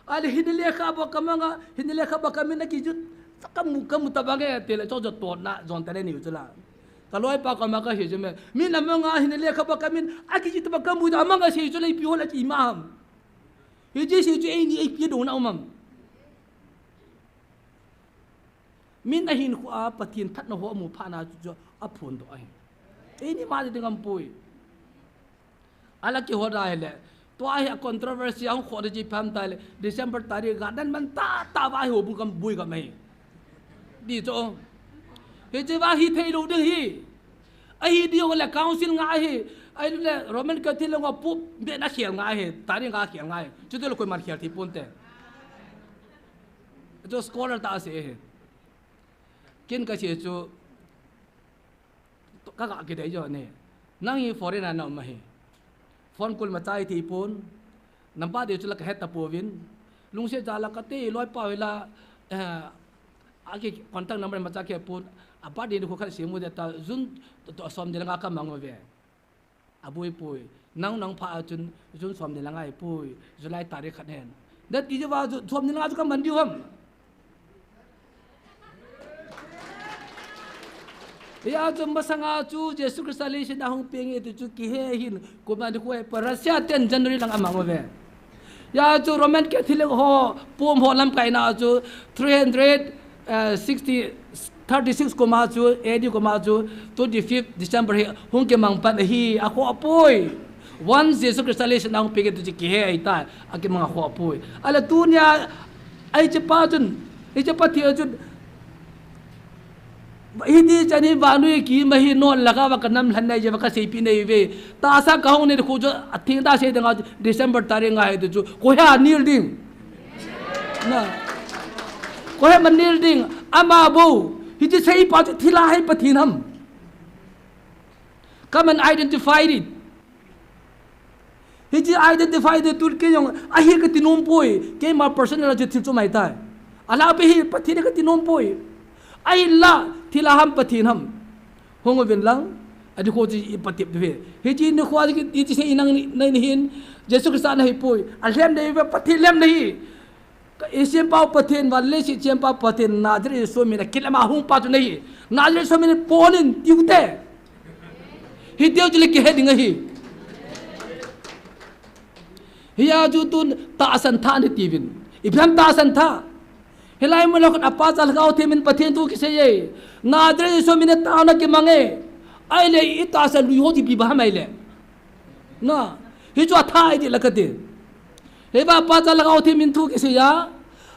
Ale hin lekha ba ka manga, hin lekha ba ka min a kijut. Ka mu, ka mu ta ba nge te le cho jo to na, jon ta le ni chu la. Ka loipa ka ma ka sei chu me. Min a manga hin lekha ba ka min, a kijut ba ka mu ta manga sei chu le pi ho la ki ma ham. Hi ji sei chu ei ni ei pi do na um am. Min ahin khu a Pathen thatna ho amu phat na chu aphun doh ahi. Eini ma ding am pui. Ala kihou da hile. Tua hi a controversy ahung kho da ji pham ta le. December tarik ga dan man ta ta va hi ho bu kam bui kam ahi. Di cho. Hi chi va hi thei lo ding hi. Ahi di ho le council nga ahi. Ahi le Roman Catholic nga pu be na khel nga ahi. Tarik nga khel nga ahi. Chu tu le koi man khel thi pun te. Chu scholar ta se he. Kin ka se chu ka ga kidei jo ne. Nang hi foreign a na um ahi. Phone call ma chai thei pon. Number de chu la ka het ta pouvin. Lungset jal a ka te loipa hi la, eh, a ki contact number ma cha ke pon. A birthday ni khu khat se mu de ta June to, to som de la nga ka mang ve. A bui pui. Nang nang pha a chun, June som ni la nga hi pui. July tarik khat hen. Da ti je va Ju-, som ni la nga chu ka man diu ham. Ya chu masanga chu Jesu Christa leiset a hung peng e ti chu kihe hin. Kuma ni khu e pa Russia ten January lang amang ve. Ya chu Roman Catholic ho, pom ho lamkai na chu three hundred, eh, sixty, thirty-six kuma chu, A D kuma chu, twenty-fifth December hi, hung kimang pan ahi, a kho apoi. Once Jesu Christa leiset a hung peng e ti chu kihe ahi ta, a kimang a kho apoi. Ale tunia, ahi che pa chun, ahi che pa thi a chun, Hiti chan hi vannoi kiima hi non laka va ka nam lhan nei je va ka seipi nei ve. Tahsa ka hong nei khu chu a thing ta sei dang a December tarik nga hi tu chu. Koi ha nil ding. Na. Koi ha man nil ding. Ama bou. Hiti sei pa chu thilha hi Pathen ham. Come and identify it. Hiti identify de tu kei jong, ahi ka ti nom poi, keima personal a chu thil chu mai tai. Ala pe hi, Pathen ka ti nom poi. Ahinla, thilha ham Pathen ham. Hung uvin lang, adi kho chi i patep de ve. Hiti ni kho, hiti sei nang ni, ni hin, Jesu Christa na hi poi. A lhem de ve, Pathen lhem na hi. Ka i sempau Pathen, van leiset sempau Pathen, Nazareth Jesu min a kilem a hung pa chu na hi. Nazareth Jesu min a pon in tiu te. Hi tiu chu le kihe ding ahi. Hia chu tun tahsan tha ni tiuvin. Ipi ham tahsan tha. Hilai mun a khun a Pa, Cha, Lhagao Theng min Pathen thu kisei e. Nazareth Jesu min a taona kimang e. Ahile i tahsan lui ho chu ipi ba ham ahile. Na, hi chu a tha ahi ti la ka ti. Hi va Pa, Cha, Lhagao Theng min thu kisei a.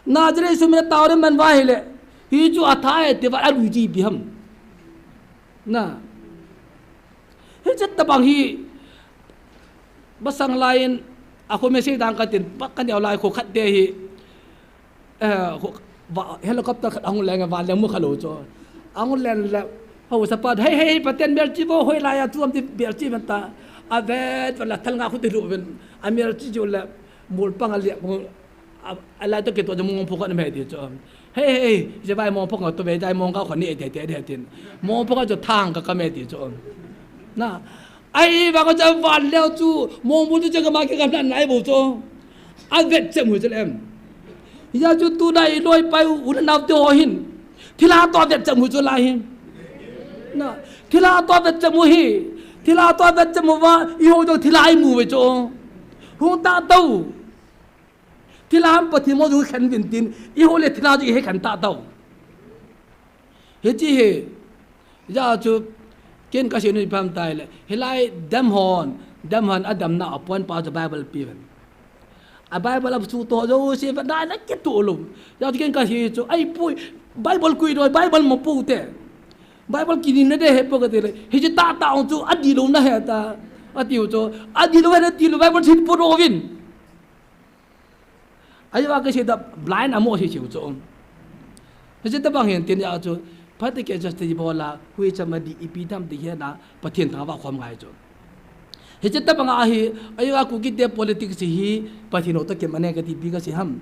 Nazareth Jesu min a taona man va ahile. Hi chu a tha ahi ti va a lui chu ipi ham. Na. Hi chet tabang hi. Masang lai in a kho message dang ka tin, pa ka neo lai kho khat te hi. Eh, kho, Helicopter khat ahung leng, vanleng mu khalou chu. Ahung leng le, haosa pa, "Hei, hei, Pathen melchih vo, hoilai a chu ham?" ti melchih ven ta. Avet ven la thal nga khu ti lhu ven. Amelchih chu le, mol pang a liak, a, alai toh kitoh chu mongphong khat aum e ti chu. "Hei, hei, hei, hiche vai mongphong a toh ve, hiche mong ka khoni e," ti, ti, ti, tin. Mongphong a chu thang ka kam e ti chu. Na, ahivang a chu avan leu chu, mongphong chu chu kama kikam na nai bou chu. Avet chem u chu le em. Hijeh chun tuna i loipa u, u le nao te ho hin. Thilha toh vet chem u chu lai hi. Na, thilha toh vet chem u hi. Thilha toh vet chem uva, eiho jong thilha imu uve chu. Hung tah tao. Thilha ham Pathen mo jong khen uvin tin, eiho le thilha jong ihet khen tah tao. Hiche hi, hijeh chun, ken kasei nom ipi ham itile, hilai damhon, damhon adamna a point pa chu Bible pe uvin. A Bible a suhtoh jouse vet na, na kitoh lou. Hijeh chun ken kasei chu, ahipoi, Bible koi doi, Bible mo pou te. Bible kini na de he pou kati le, hiche tah tah ong chu, adih lou na he ta, atiu chu, adih lou he na ti lou, Bible thil pou lou vin. Ahivang kasei ta blind a mo sei sei u chu. Hiche tabang hin tin hijeh chun, practical justice bol a, huicha ma dih ipi ham ti hena, Pathen thangvah khom ngai chu. Hiche tabang ahi, ahivang Kuki te politics hi, Pathen hou toh kimanei kati ipi kasei ham.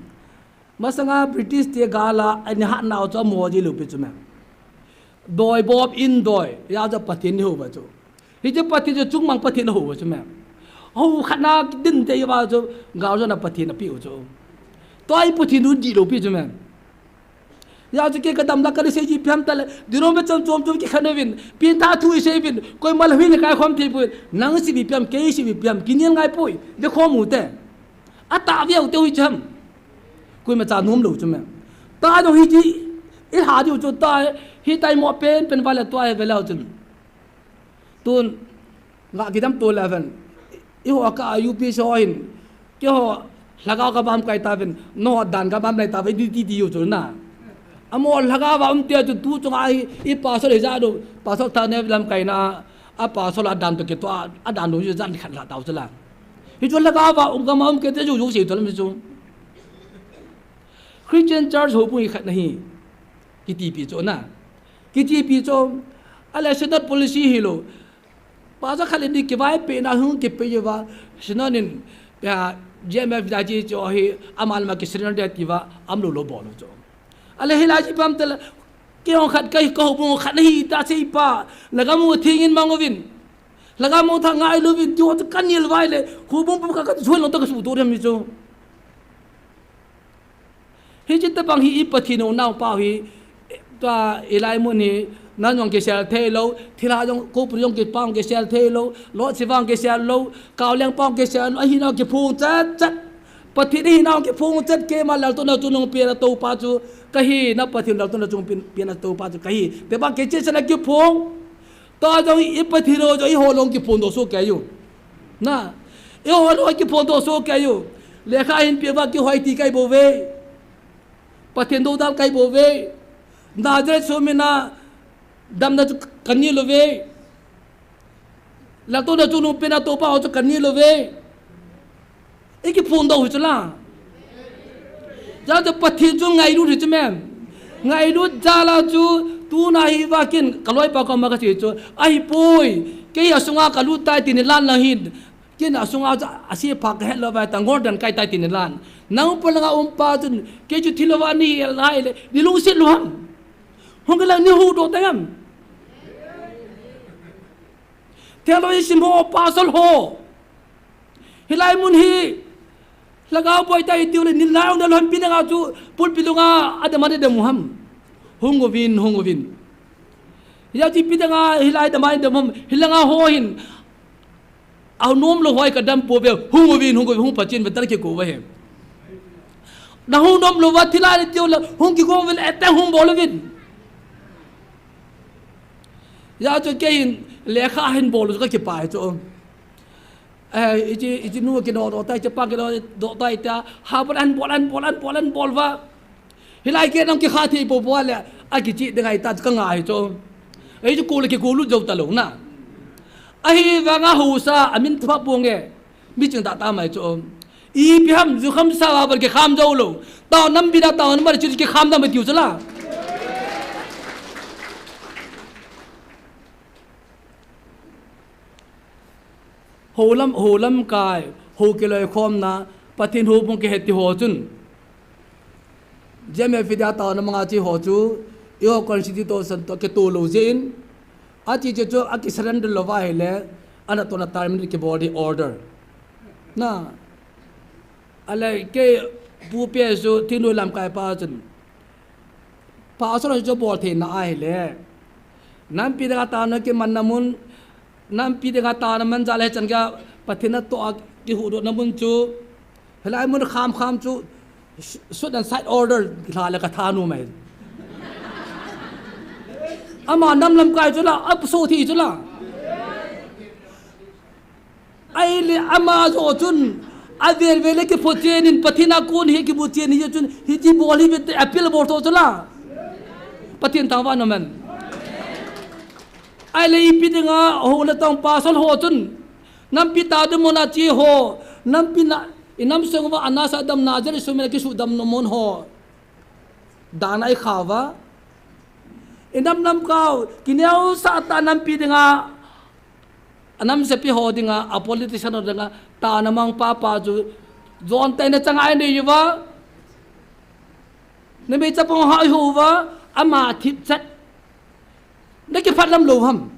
Masanga British te gal a, ana hatnau chu amo ji lou pi chu me. Doi bop in doi, hijeh chun Pathen ni hou uva chu. Hiche Pathen chu chungmang Pathen ahou uva chu me. Hou khat na din te uva chu, galjona Pathen apeh u chu. Tua hi Pathen u dih lou pi chu me. Hijeh chun kei kadam la kana sei ji ipi ham itile, dinomi chom chom chu kikhen uvin, pengtah thu isei uvin, koima la hui le kai khom thei poi, nang sei ipi ham, kei sei ipi ham, kinel ngai poi, ve khom u te. Atah veu te u hi chu ham. Koima cha nom lou chu me. Tua jong hiche, ilha diu chu tua, hitia imo pen pen uva le tua hi ve leu chun. Tun, nga kidam to le ven. Eiho ka U P C ho hin. Keiho, lhagao ka bam kai ta ven. Nangho dan ka bam lai ta ven, ti ti ti u chu na. Amo lhagao a um te chu tu chunga hi, i pastor hijat u, pastor tha ne lam kai na, a pastor a dan toh kitoh a, a dan u jan khat la tau chu la. Hichu lhagao a um ka ma um ke te ju ju sei to lam chu. Christian church houbung hi khat na hi. Kiti pi chu na. Kiti pi chu. Ale Synod policy hilou. Pastor khat le ni kivaipohna hung kipe uva. Synod in, ya, G M F da ji chu hi, ama le ama ki surrender de ti uva, aum lou lou bol u chu. Ale hilai ji pam tele, kei hung khat kai ka houbung khat na hi ta sei pa, lhagao mu thing in mang uvin. Lhagao mu tha ngai louvin, ti ho chu ka nel vai le, houbung pum ka ka chu lou ta ka suhtoh dem mi chu. Hiche tabang hi i Pathen u nao pa hi, tua i lai mun hi, nan jong kisel thei lou, thilha jong, kopuri jong kipa jong kisel thei lou, lotse vang kisel lou, kaoleng pa jong kisel lou, ahinau kiphong chet chet. Pathen ahinau kiphong chet, keima laltouna chungnung pena toupa chu kahi, na Pathen laltouna chungnung pen, pena toupa chu kahi. Tabang kicheh chet na kiphong. Tua jong i Pathen u jong eiho long kiphongdoh soh kei u. Na, eiho long kiphongdoh soh kei u. Lekha hin pe uva kihoi ti kei bou ve. Pathen doudal kei bou ve. Nazareth somi na damna chu ka nel lou ve. Laltouna chungnung pena toupa ho chu ka nel lou ve. I kiphongdoh u hi chu la. Jal chu Pathen chu ngailut hi chu me. Ngailut jal a chu tuna hi va ken ka loipa koma ka sei chu. Ahipoi. Kei asunga ka lut tai tin i lan lang hin. Ken asunga chu ase pha ka het lou vai ta ngol dan kai tai tin i lan. Nang polanga um pa chun kei chu thil lou va ni el nai le. Ni lungset lou ham. Hung ka lang ni huhdoh ta ham. Theology sim ho, pastor ho. Hilai mun hi, lhagao boi ta i tiu le, nilhai ong da lhon pi danga chu, pulpit lunga, adam a dem u ham. Hung uvin, hung uvin. Hijeh chun pi danga, hilai dam a dem u ham, hilanga ho hin. Anom lou hoi ka dam pou ve, hung uvin, hung uvin, hung pachin ve tar kikou ve he. Na hung nom lou va, thilha le tiu le, hung kigong uvin, ete hung bol uvin. Hijeh chun kei hin, lekha hin bol u chu ka kipah e chu. Eh, ichi, ichi nu kidoh doh tai, ichi pa kidoh doh tai ta, ha bol an bol, an bol, an bol, an bol va. Hilai kei nang kikha thei pou pou le, akichih ding ahi ta chu ka ngai chu. Ei chu kou le kikou lut jou ta lou na. Ahivanga haosa, amin thua pong e. Mi ching ta ta mai chu. Ipi ham, jukham sa a ban kikham jou lou. Tao nampi da tao nampi da chu kikham da ma tiu chu la. Ho lam, ho lamkai, ho kiloikhomna, Pathen houbung kihet ti ho chun. J M F D a tao na manga chi ho chu, i ho constitution to kitoh lou jeh in, a chi chu chu a ki surrender lou va ahile, ana tona terminate kibol di order. Na, ahile kei Pu P S U thingnoi lamkai pa chun, Pastor chu bol theina ahile, nampi dinga tao na kiman na mun, nampi dinga tao na man jal a hichan gei Pathen natoh a kihuhdoh na mun chu, hilai mun kham kham chu, shoot and sight order kila le ka tha nom e. Ama nam lamkai chu la, a sothi chu la. Ahile ama joh chun, avel vel a kiphot chen in Pathen a kon hi kimu chen hi chun, hichi bol hi ve te appeal bol to chu la. Pathen thangvah in um hen. Ahile ipi dinga ho le tong pastor ho chun, nampi tao ding mun a chi ho, nampi na, i nam sung uva ana sa damna jeh in sum in a kisudam nom mun ho. Dan a i kha uva. I nam lamkai, kineosah tah nampi dinga, a nam sepi ho dinga, a politician ho dinga, tao na mang pa pa chu, jon tah in a chang a i nei uva. Numei chapang ho i ho uva, ama thipchet. Na kiphat lam lou ham.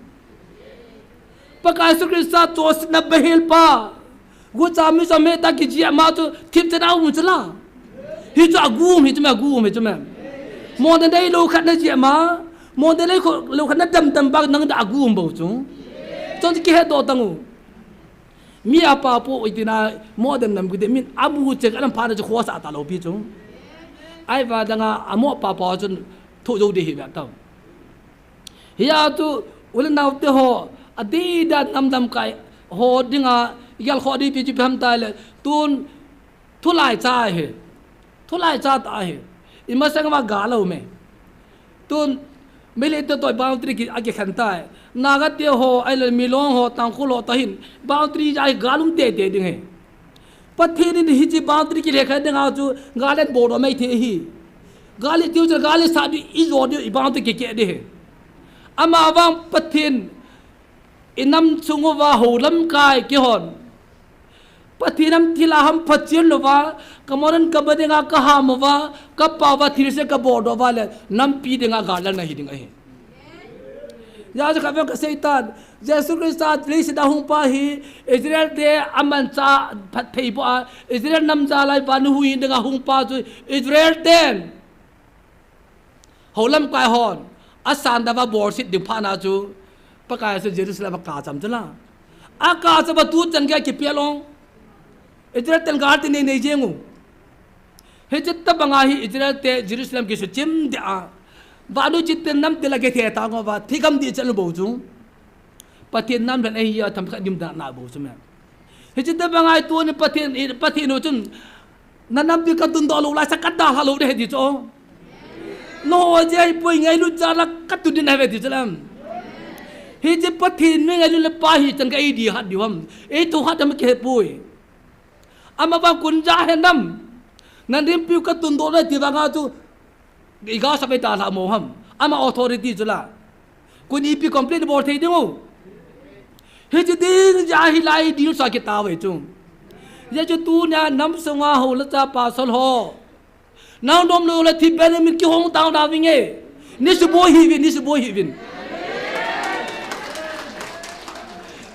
Pakai Jesu Christa chonsetna behel pa. Gucha michom heta kijih ama chu thipchet a um chu la. Hichu agu um hi chu me, agu um hi chu me. Modern day lou khat na jih ama. Modern day lou khat na dam dam ba nang da agu um bou chu. Chon kihet doh tang u. Mi apa po itina modern nam kiti min amu chek anam pha na chu khosa ta lou pi chu. Ahivang dang a amo pa pa chun thu jou di hi ve tau. Hia chu u le nao te ho, adida nam lamkai ho dinga, i gel kho di pi chu phem tai le, tun thulai cha hi. Thulai cha ta hi. I masang va ga lou me. Tun, Meitei te toh boundary ki, a kikhen tai. Naga te ho, ahile Milong ho, Tangkhul ho ta hin, boundary ja hi ga lum tete ding hi. Pathen in hichi boundary kile kha ding a chu, ga len bol do mai the hi. Ga le tiu chu, ga le sa di, i jo di, i boundary kikeh di hi. Ama vang Pathen, i nam chung uva ho lamkai kihon. Pathen in thil a ham phachen louva, ka mon in ka ba dinga ka ham uva, ka pao va thil se ka bol doh uva le, nampi dinga ga lal na hi ding ahi. Hijeh a chu khatvei ka sei tan, Jesu Christa leiset a hung pa hi, Israel te amanchah phatthei bou a, Israel nam jal'a vannoi huhhing dinga hung pa chu, Israel ten. Ho lamkai hon, asan dava bolset ding phat na chu, Pakai chu Jerusalem a kacham chu la. Akacham a tu chan gei kipia long. Israel ten gal ti nei nei jeng u. Hiche tabang a hi Israel te Jerusalem kisuchim ding a. Vannoi chit ten nam til a kithe ta ngou va, thigam ding chan bou chu. Pathen nam lhen ahi a themkhat dimna bou chu me. Hiche tabang a hi tuni Pathen, Pathen u chun, na nampi ka tun doh lou lai sa ka dalha lou ding ahi ti chu. Nangho jeh a hi poi, ngailut jal'a ka tun ding ahi ve ti chu lam. Hiche Pathen mi ngailut le pa hi chan ka ei di hat diu ham. Ei tu hat ham kihe poi. Ama vang kun ja he nam. Na nampi ka tun doh lai ti vang a chu. I ga sa ve ta la mo ham. Ama authority chu la. Kun ipi complain bol thei ding u. Hiche ding ja hi lai dil sa kita ve chu. Hijeh chu tunia nam sunga ho le cha pastor ho. Nang nom lou le thi Benjamin kihong tang da vinge. Ni suboi hi vin, ni suboi hi vin.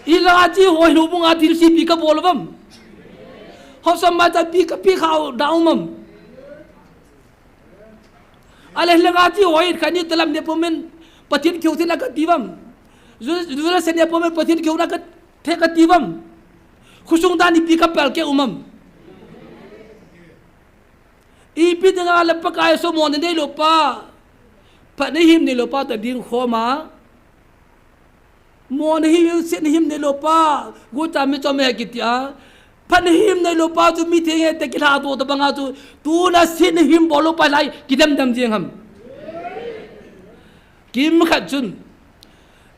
I la chi ho hi lou bunga thil si pi ka bol vam. Ho sam ma cha pi ka pi khau da um am. Ale lenga chi hoi khat ni talam ne pomen Pathen keu thina ka ti vam. Ju-, ju-, se ne pomen Pathen keu na ka the ka ti vam. Khosung dan ipi ka pel ke um am. Ipi dinga le Pakai so mo ne nei lou pa. Phat na him nei lou pa ta ding khom a. Mo na hi, sit na him nei lou pa, gucha michom e kiti a. Phat na him nei lou pa chu mi theng e te kilha to tabang a chu, tuna sit na him bol lou pa lai, kidem dem jeng ham. Kimkhat chun,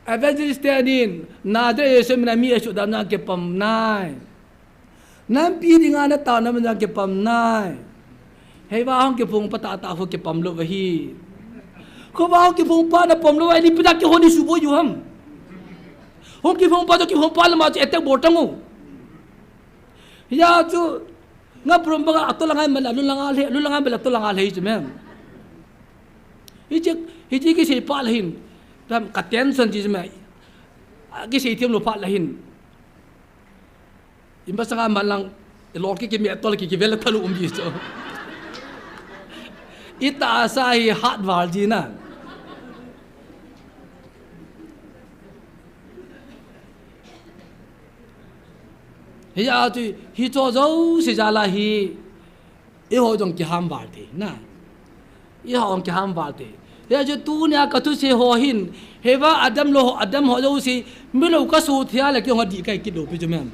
evangelist te anin, Nazareth Jesu min a mi asudam na kipam nai. Nampi dinga nataona mun jong kipam nai. Hiva hung kiphong pa tahtah ho kipam lou ahi. Khovah hung kiphong pa napom lou ahi, ipi dinga kihou ni suboi u ham. Hung kiphong pa chu kiphong pa lama chu attack bol tang u. Hia chu nga prum banga atol angai mala, lung langa le, lung langa mala atol anga le chu mem. Hiche, hiche kisei pa la hin. Tam ka tension ji me. Kisei them lou pa la hin. Imasanga manlang, ilol ki kimi atol ki kivel thalu um ji chu. Itahsa hi hat val ji na. Hia chu, hicho jouse jal a hi, eiho jong kiham val thei, na. Eiho jong kiham val thei. Hia chu tunia kathusei ho hin, hiva adam lou, adam ho jouse, milou kasoh thei a le kei jong adih kahi kit lou pi chu mem.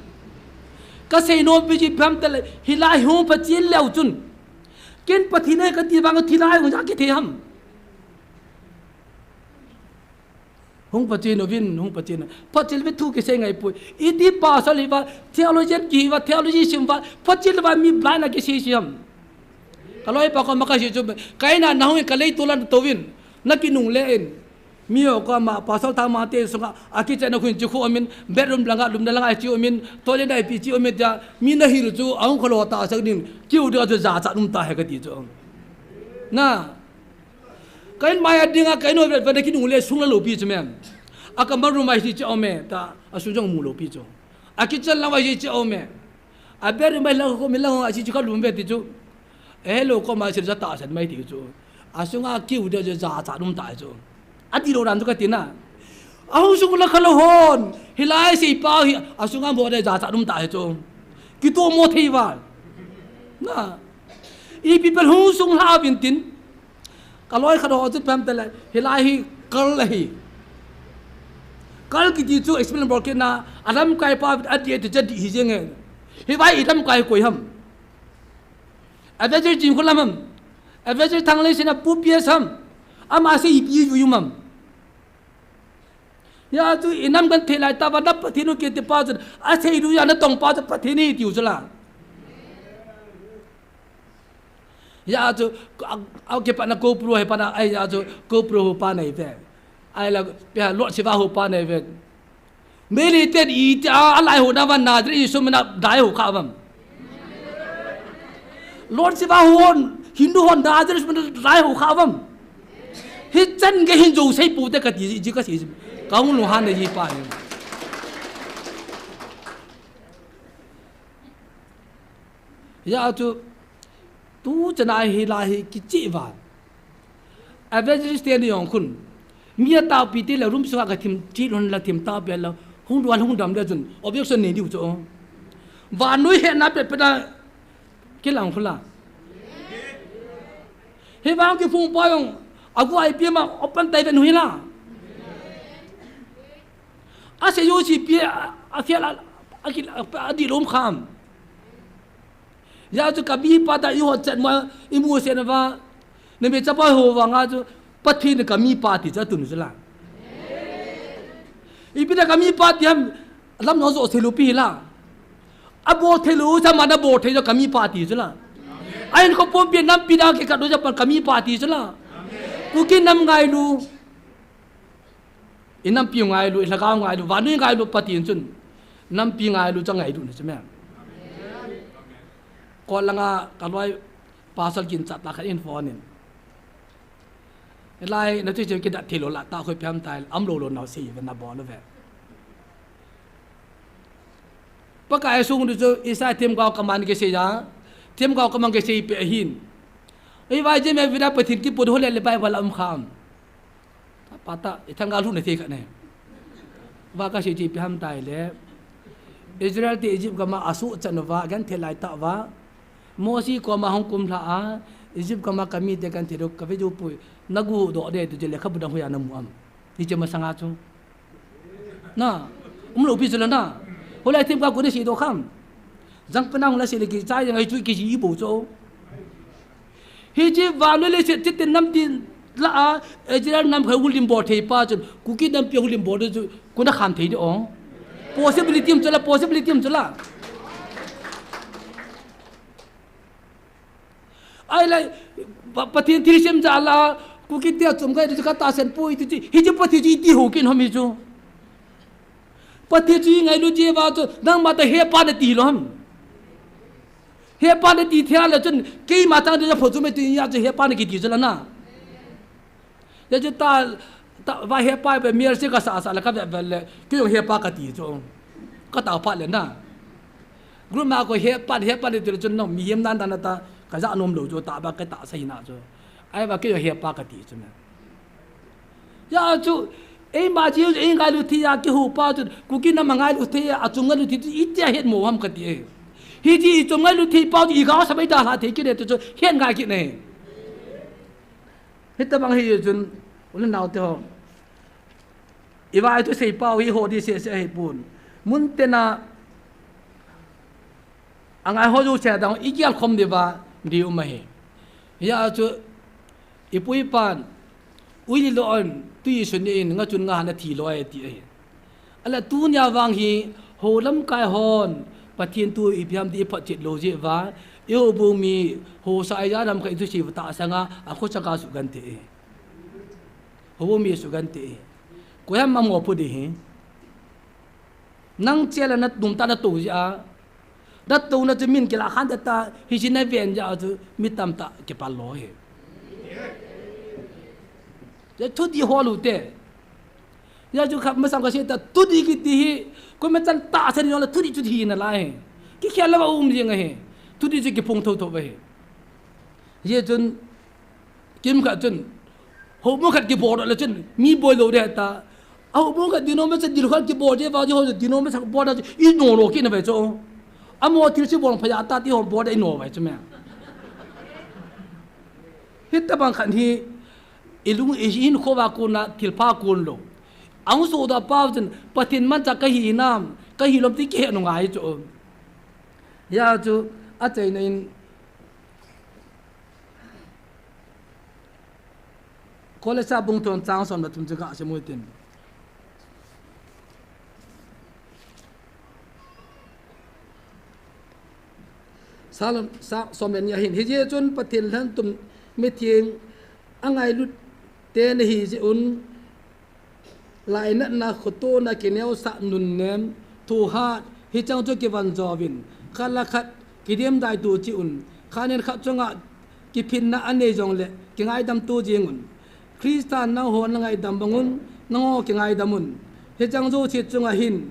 Kasei nom pi chu ipi ham tile, hilai hung phachen leu chun. Ken Pathen ahi kati vang thilai hung ja kithei ham. Hung phachen uvin, hung phachen. Phachen uva thu kisei ngai poi. Iti pastor hiva, theologian kihiva, theology sim uva, phachen uva mi blind a kisei sim. Ka loipa koma kasei chu, ka in a nahung in ka leitol a natou vin, nakinungle in. Mi ho koma pastor thangmate sunga, a kitchen a khun chu khu umin, bedroom langa, lum na langa chu umin, toilet a ipi chu umin tia, mi nahil chu, ahung kholou tah sah ding, kiu ding a chu jachat um tahi kati chu. Na, Ka in mai a dinga, ka in ho vet vet a kinungle sung la lou pi chu mem. A kamar room a hi chu aume, ta, asung jong mu lou pi chu. A kitchen lang a hi chu aume. A bedroom a lang khu mi lang a hi chu ka lum ve ti chu. Ahelou koma sir ja tahsan mai ti chu. Asunga kiu ding a jachat um tahi chu. Ati lou dan chu kati na. Ahung sung la khalou hon. Hilai seipa hi, asunga mo ding jachat um tahi chu. Kitomo thei val. Na. Ipi pen hung sung la uvin tin. Ka loi khat ho chu ipi ham tile, hilai hi cult ahi. Cult kiti chu explain bol kit na, alamkai pa adih ati chu adih hi jeng e. Hiva ilamkai koi ham. Evangelist Jim Khulam ham. Evangelist Thanglensing a Pu P S ham. Ama sei ipi ju um ham. Hia chu inam genthei lai tah uva na Pathen u kiti pa chu, asei diu a natong pa chu Pathen ahi tiu chu la. Hia chu, a, a, kipana GoPro hi pana, ai, hia chu, GoPro ho pa nei ve. Ai la, pia, Lord Shiva ho pa nei ve. Meli ten iti a, alai ho na van Nazareth Jesu mina dai ho kha vam. Lord Shiva hon, Hindu hon Nazareth Jesu mina dai ho kha vam. Hichan gei hin jou sei pu te kati ji kasei. Kahung lunghan nei ji pa hi. Hia chu, tuchan a hilai hi kicheh val. Evangelist te ni jong khun. Mi atahpi te le room sunga kathim thil hon la thim tahpi la. Hung dual hung dam le chun. Objection nei diu chu. Vannoi hetna pet pet a kilang khu la. Hivang kiphong pa jong. Agu ipi ma open tai ven hui la. Asei jouse ipi a, a fail a, a ki, a, adih lou um kham. Hia chu kamipa ta iho chat ma, imu se na va. Nami chapa ho vanga chu, Pathen in kamipa ti chu atun chu la. Ipi na kamipa ti ham, lam no jo thei lou pi la. Abol thei lou, chama nabol thei jo kamipa ti chu la. Ahin kho pumpi nampi dang kikhat lou ja pan kamipa ti chu la. Kuki nam ngailu. Inampi ngailu, ilhagao ngailu, vannoi ngailu Pathen chun. Nampi ngailu cha ngailu na chu me. Ko langa ka loi pasal kin chat la khat in phone in. Lai na chu chu kidat thei lou la ta khoi phiam tai, am lou lou nau sei ve nabol ve. Pakai sung du chu Isaiah themgao kaman kisei ja. Themgao kaman kisei pe hin. Ei vai je me vida Pathen kipu du le le Bible um kham. Pata, ithang ga lu na thei khat ne. Va kasei chu ipi ham tile. Israel te Egypt gam a asuh chan uva, genthei lai tah uva. Mosi koma hung kumlha a, Egypt gam a kami te genthei du kave jou poi. Nagu doh de tu je lekhabu dang hoiya namu am. Hiche masanga chu. Na, um lou pi chu la na. Hoilai themgao kona sei doh kham. Jang pana hung la sei le kichai jang ai chu kiji bou chu. Hiche vannoi leiset chiti namtin la a, Israel nam khat hung lim bol thei pa chun, Kuki nampi hung lim bol chu, kona kham thei di ong. Possibility um chu la, possibility um chu la. Ahile, Pa-, Pathen thilsem jal a, Kuki te achom ngai chu katahsan poi ti chu, hichu Pathen chu iti hou kit ham hichu. Pathen chu ingailu jeh uva chu, nangma toh hepa nati lou ham. Hepa nati thei le chun, keima tang ding a pho chu me ti a chu hepa nakiti chu la na. Hijeh chun ta, ta, va hepa pe mial se kasah sah le kavet vet le, kei jong hepa kati chu. Katao phat le na. Group ma koi hepa, hepa nati le chun nang mihem dan dan ta, kaja nom lou chu ta ba katahsa hina chu. Ahivang kei jong hepa kati chu na. Hijeh chun, eima ji, eingailu thei a kihou pa chu, Kuki nam angailu thei a, achom ngailu thei chu, itia het mo ham kati e. Hiti ichom ngailu thei pa chu, igao sa mai dalha thei kit e ti chu, het ngai kit e. Hitabang hi chun, u le nao te ho. Ivai thusei pau hi ho di sese ahipon. Mun tena, angai ho jouse dang, igel khom diuva, di um ahi. Hijeh chun, ipu ipan, uili lou in, tui sun in, nga chun nga hana thi lou e ti ahi. Ahile tunia vang hi, ho lamkai hon, Pathen thu ipi ham ti iphotchet lou jeh uva, i houbung mi, ho sa ija lamkai thusei tahsanga, akhosa kasugenthei e. Houbung mi sugenthei e. Koi ham amo pu di hi. Nang chela na tum ta na tou jeh a. Na touna chu min kila khan ta ta, hiche na ven jeh a chu mi tamtah kipal lou hi. Chu thudih hol u te. Hijeh chun khat masang kasei ta, thudih kiti hi, koima chan tahsa ni jong le thudih chu hi nalai. Kikhel lou a um jing ahi. Thudih chu kiphong thotho ahi. Hijeh chun, kimkhat chun, houbung khat kibol le chun, mi boi lou ding ta. A houbung khat denomination dil khat kibol ding va, ho denomination bol ding, i no lo kit na ve chu. Amo thil chu bol pha ya ta ti ho bol ding i no ve chu me. Hitabang khat hi, i lung, i hinkho va kona thilpha kon lou. Ahung sodoh pau chun, Pathen manchah kahi nam, kahi lom ti kihe nung ngai chu. Hijeh chun, achaina in, Kolose bung thum chang som le thum chu ga sim u hitin. Psalm, Psalm som le ni ahin. Hijeh chun Pathen lhan tum mitheng angailut te nahi jeh un, lainatna, khotona, kineosah, nunnem, thohhat, hicheng chu kivan jouvin, khat le khat kidem dai to cheh un, khat in khat chunga kiphinna anei jongle, kingaidam to jing un. Christa in nangho nangaidam bang un, nangho kingaidam un. Hicheng jouse chunga hin,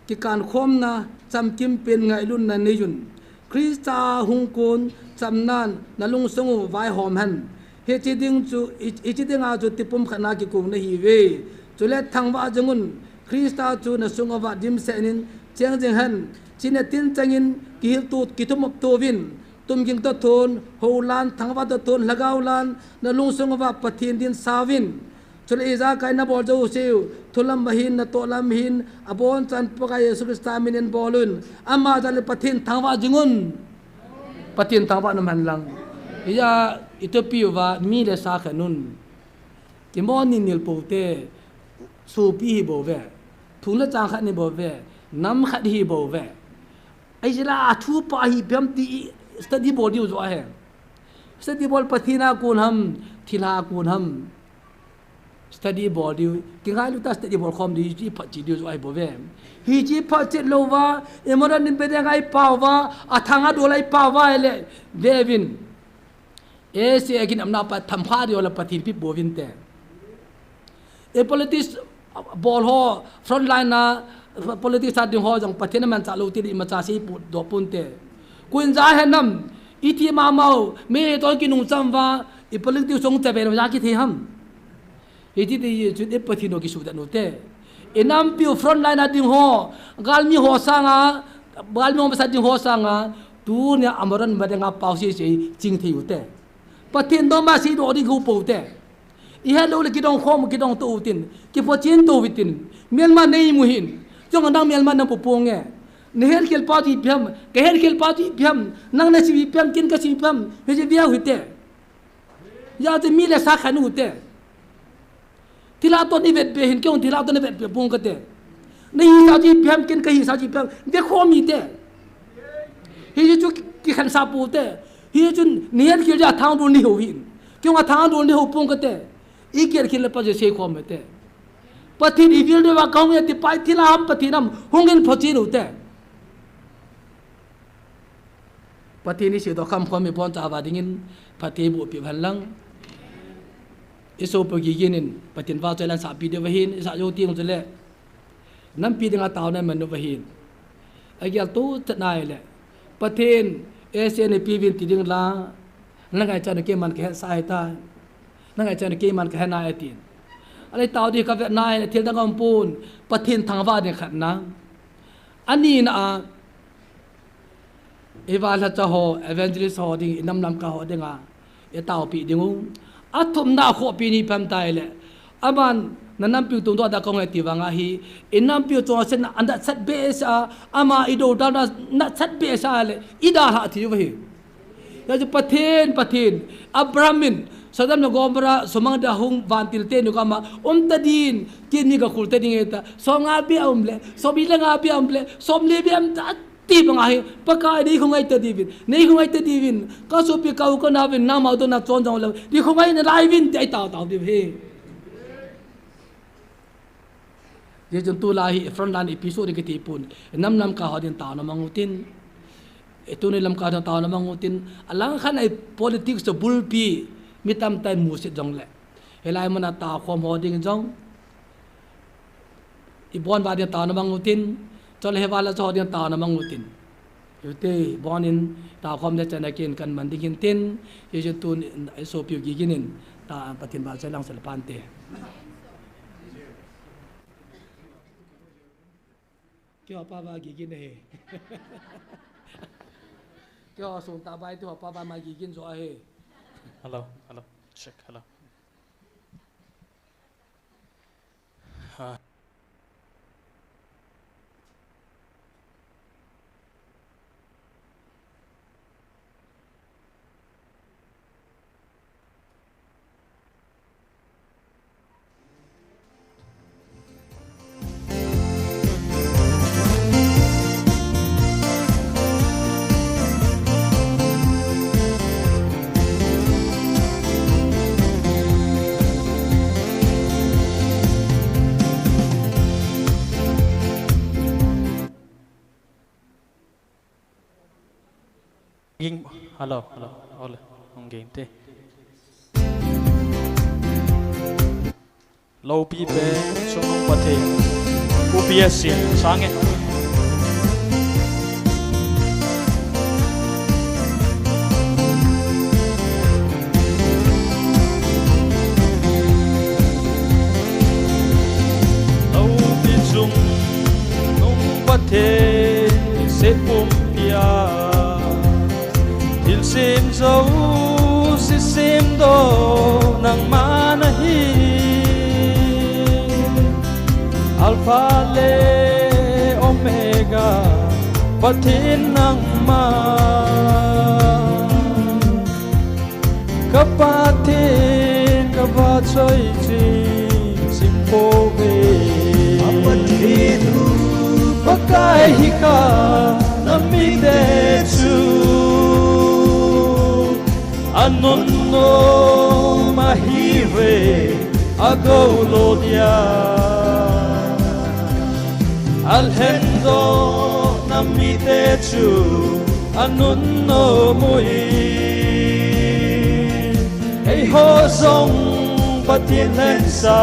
kikankhomna, chamkim pen ngailutna nei un. Christa hung kon chamnan na lungsung u vaihom hen. Hiche ding chu, hi, hiche dinga chu tipum khat na kikong nahi uve. Chule thangvah jing un, Christa chu na sung uva dimset in cheng jing hen. Chule tin chang in kihil to, kithum up to uvin. Tumging toh thon, hou lan, thangvah toh thon, lhagao lan, na lungsung uva Pathen din sauvin. Chule ijakai nabol jouseu, thulam ahin, natoh lam ahin, abonchan Pakai Jesu Christa min in bol un. Ama jal in Pathen thangvah jing un. Pathen thangvah nom hen lang. Hijeh a, i thupi uva, mi le sa khen un. Kimo ni nil pou te, sopi hi bou ve. Thun le chang khat ni bou ve. Nam khat hi bou ve. Ahi jeh a thu pa hi ipi ham ti study bol diu joh ahi. Study bol Pathen a kon ham, thilha a kon ham. Study bol diu, kingailu ta study bol khom diu, hiche phatchet diu joh ahi bou ve. Hiche phatchet lou va, i modern in bedeng a i pao va, athang a dol a i pao va, ahile, ve uvin. Asia kin amna pa thampha diu le Pathen pi bou vin te. E politics bol ho, front line a, politics a ding ho jong Pathen a manchah lou ti di imacha sei pu doh pon te. Kuin ja hen nam, i thi mama u, mi toh kinung cham va, i politics song cha ve lo ja kithei ham. Hiti ti chun i Pathen u kisuhdet u te. I nampi u front line a ding ho, galmi ho sanga, galmi ho masa ding ho sanga, tunia a modern bedeng a pao sei sei ching thei u te. Pathen dom a sei doh ding ho pou te. I het lou le kidong khom, kidong to u tin, kiphotchen to u tin, melma nei mu hin, chong nang melma na pu pong e. Na het khel pa chu ipi ham, ka het khel pa chu ipi ham, nang na sei ipi ham, ken ka sei ipi ham, hiche viau hi te. Hijeh chun mi le sa khen u te. Thilha toh ni vet be hin, kei jong thilha toh ni vet be pong ka te. Na hisa chu ipi ham, ken ka hisa chu ipi ham, ve khom hite. Hiche chu ki, kikhen sa pou te. Hichun, nihet khel jeh a thangdol neiho hih in. Keiho a thangdol neiho pong kate. Ikihet khel le Pathen sei khom e te. Pathen ivil deuva kahung e ti pai thil a ham Pathen ham hung in phochen u te. Pathen isei doh kham khom ibonchauva dingin phatthei boh peh hen lang. Isopi u Gigin in Pathen vahchoi lang sahpi diu ahin, isah jou teng chule nampi dinga taona iman u ahin. Agel to chat nai le, Pathen, S A na peuvin ti ding la, na ngaichat u keiman kahet sah ahitai. Na ngaichat u keiman kahet nai atin. Alei tao di kavet nai le thil dang aumpon, Pathen thangvah ding khat na. Ani na a, Eva lhacha ho, evangelist ho ding, inam Lamka ho dinga itaopi ding u. Athumna a khopi ni pam tai le. Aman, na nampiu tungdoh da kong e ti vang ahi. Inampiu chonset na anasat behseh a, ama idou dal na nasat behseh a le. Idalha thei u ahi. Hijeh chun Pathen, Pathen. Abraham in, Sodom le Gomorrah, sumang dia hung vantil teni koma, um ta din, kei ni kakhol ta ding e ta. Som nga beh a um le, som li le nga beh a um le, som li beh a um ta. Ti bang ahi, Pakai nei khongai ta diuvin, nei khongai ta diuvin, kasopi kau kanaovin, nangma dona chon jong lou, nei khongai nalai uvin, ti ahi tao tao diu ahi. Hijeh chun tulai hi front line episode kiti pon, nam Lamka ho din taona mang utin, tuni Lamka din taona mang utin, alang khat a politics to bulpi, mi tamtah in musit jongle. Hilai muna taokhom ho ding jong, ibon uva din taona mang utin, chule hiva lhacha ho din taona mang utin. Hiti bonin taokhom le chana kin kan man ding hin tin, hijeh chun tun isopiu Gigin in ta Pathen vahchoi lang sel pan te. Keiho pa va Gigin ahi. Keiho sung ta bai ti ho pa va ma Gigin jo ahi. Hello, hello. Check, hello. Ging, hello, hello, ole, hung ging te. Lopi pen, sumang pate, U P S C, sange. Lopi chung nung pate se pumpia, thilsem jouse semdoh nangma nahi. Alpha le Omega, Pathen nangma. Ka Pathen, ka vahchoi ching sim pouve. A Pathen u Pakai hi kha, na mite chu anunnom ahiuve, agou lo dia. Alhendoh na mite chu anunnom u hi, eiho jong Pathen lhensa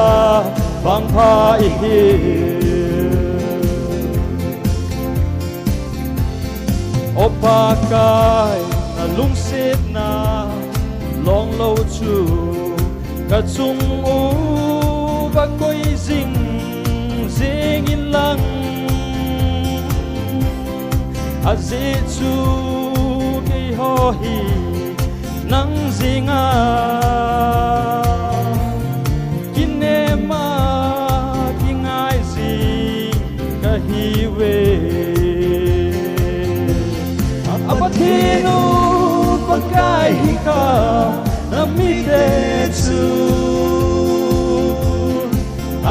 vangpha ihi. O Pakai, na lungsetna longlou chu ka chung uva koi jing jing in lang, ajeh chu keiho hi nang jinga kinema kingai jing kahiuve. A Pathen u Pakai hi kha, na mite chu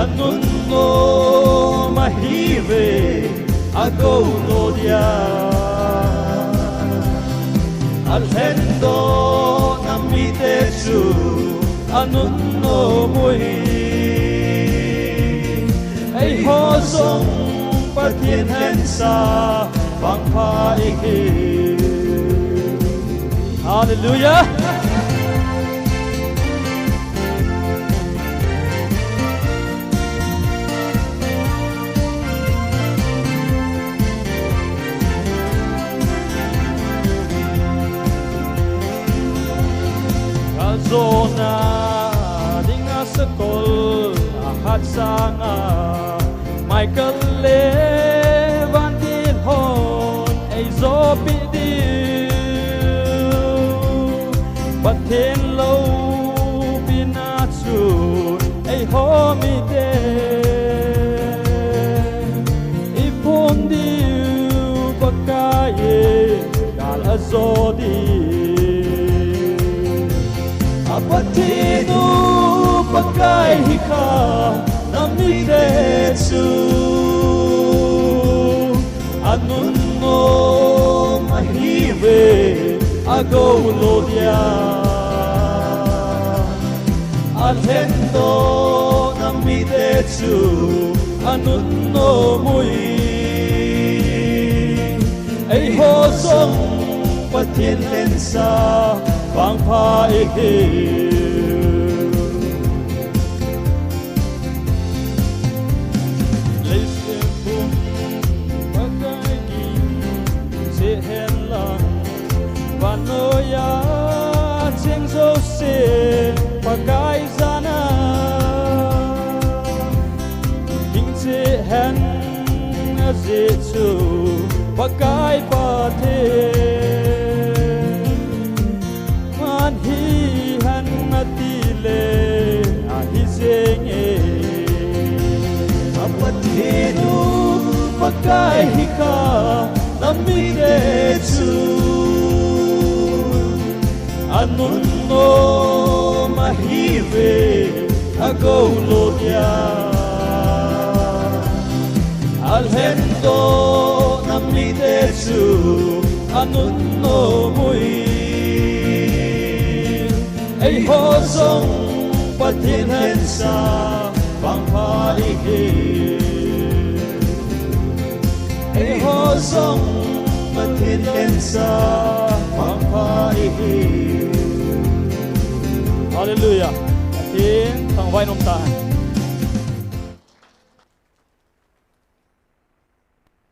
anunnom ahiuve, agou lo dia. Alhendoh chu anunnom ui. Eiho jong Pathen lhensa pangpha ihi. Hallelujah. Kajona dinga sakol ahat sanga Michael le vantil hon eijopi diu. Pathen loupina chu eiho mite iphon diu Pakai in gal ajo diu. A Pathen u Pakai hi kha namite chu anunnom ahiuve, agou lou dia. Alhendoh namite chu anunnom ui. Eiho jong Pathen lhensa pangpha ihi. Leiset pum Pakai gingse hen lang, vannoiya cheng jouse Pakai jana gingse hen, ajeh chu Pakai Pathen man hihen ati le ahi jenge. A Pathen u Pakai hi kha namite chu anunnom ahiuve, agou lou dia. Alhendoh namite chu anunnom ui. Eiho jong Pathen lhensa pangpha ihi. Eiho jong Pathen lhensa pangpha ihi. Hallelujah. Pathen thangvah in um tahen.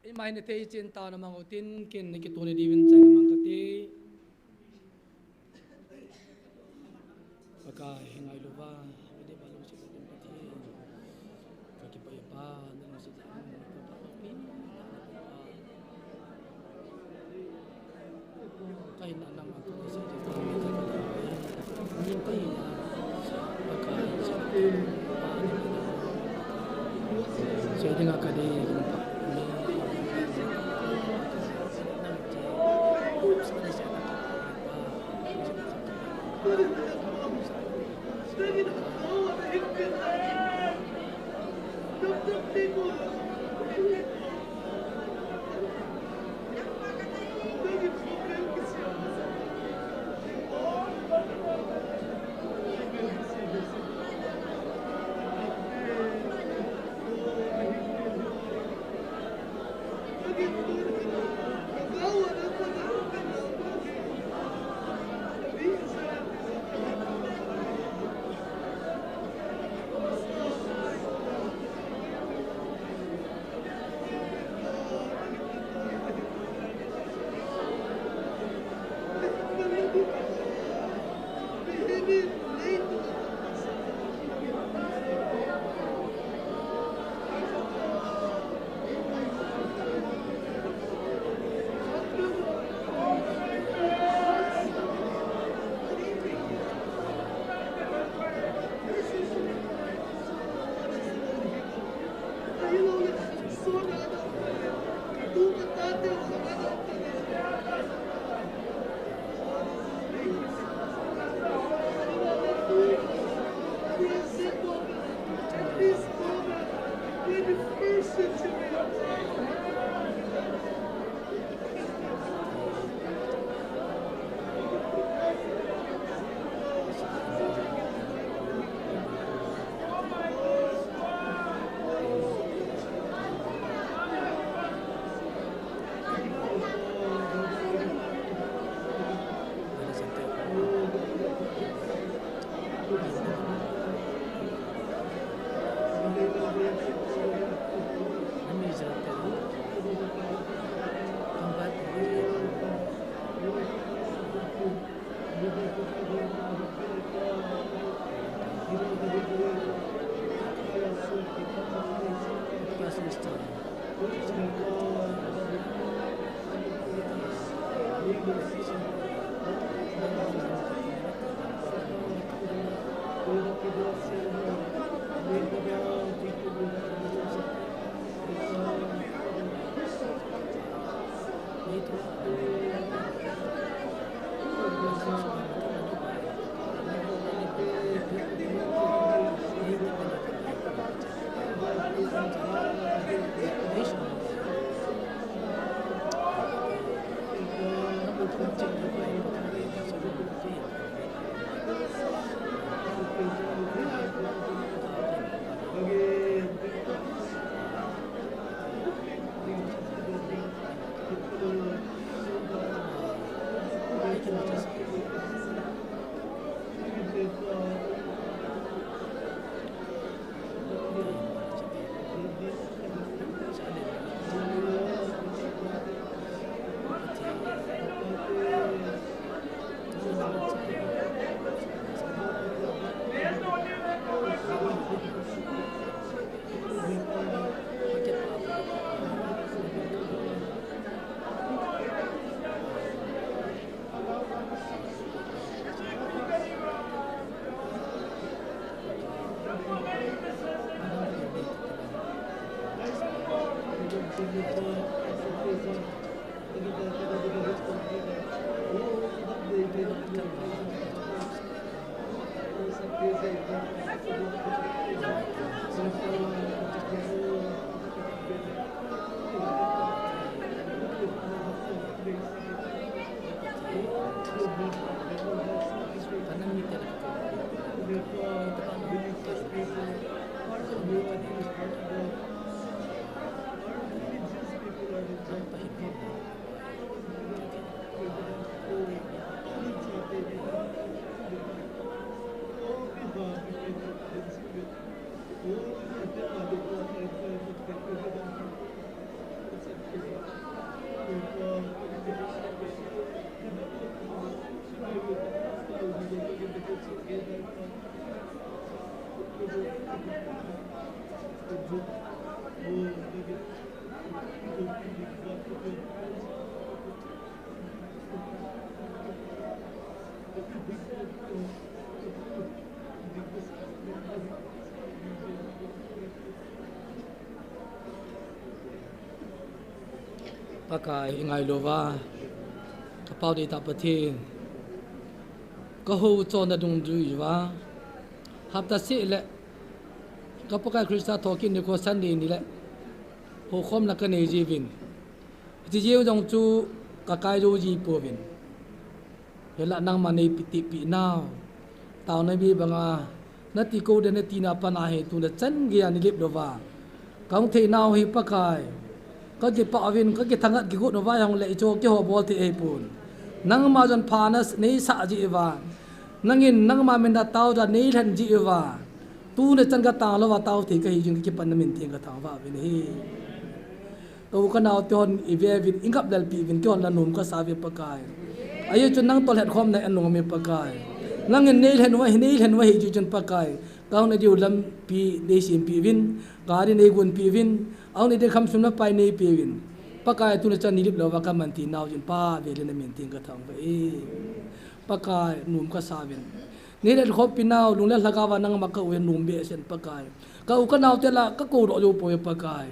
Ima hin ithei chan taona mang utin, ken nakituni diuvin chaina mang kate. Pakai hi ngailu va, mi dei ba lungset utin Pathen. Kakipah e Pa, nalungset jal in, Pakai i ngailu uva, ka pau deitah Pathen, ka hou chonna dungjuiya, hapta seh le ka Pakai Christa thokit nikho Sunday ni le houkhomna ka nei jiuvin, hiche jeh u jong chu ka kai jou ji pouvin. Hinla nangma nei pi ti pi nau. Taona mi banga, na ti kou den na tina pana hi tuna chan geiya nei lep louva ka hung thei nau hi Pakai. Ka kipah uvin, ka kithangvah kigot uva ahileh hiche keiho bol thei ahipon. Nangma jong pha na nei sah ji uva. Nangin nangma min a tao ja nei lhen ji uva. Tuna chan ka tao louva tao thei ka hi jing ka kipan na min theng ka thangvah uvin ahi. Ka u ka nao te hon i ve uvin, i ngap lel pi uvin, keihon la nom ka sa uve Pakai. Ajeh chu nang toh lhetkhomna i nung uve Pakai. Nangin nei lhen uva, nei lhen uva hi chu chun Pakai. Ka hung na diu lampi nei sem pi uvin, gari nei gon pi uvin, a hung nei ding kham sum le pai nei pi uvin. Pakai tuna chan nei lep louva ka man ti nau jin Pa ve le na min theng ka thangvah e. Pakai nom ka sa uvin. Nei lhen khompi nau, lung le lhagao va nangma ka u hin nom behseh in Pakai. Ka u ka nao te lah, ka kou doh jou pouve Pakai.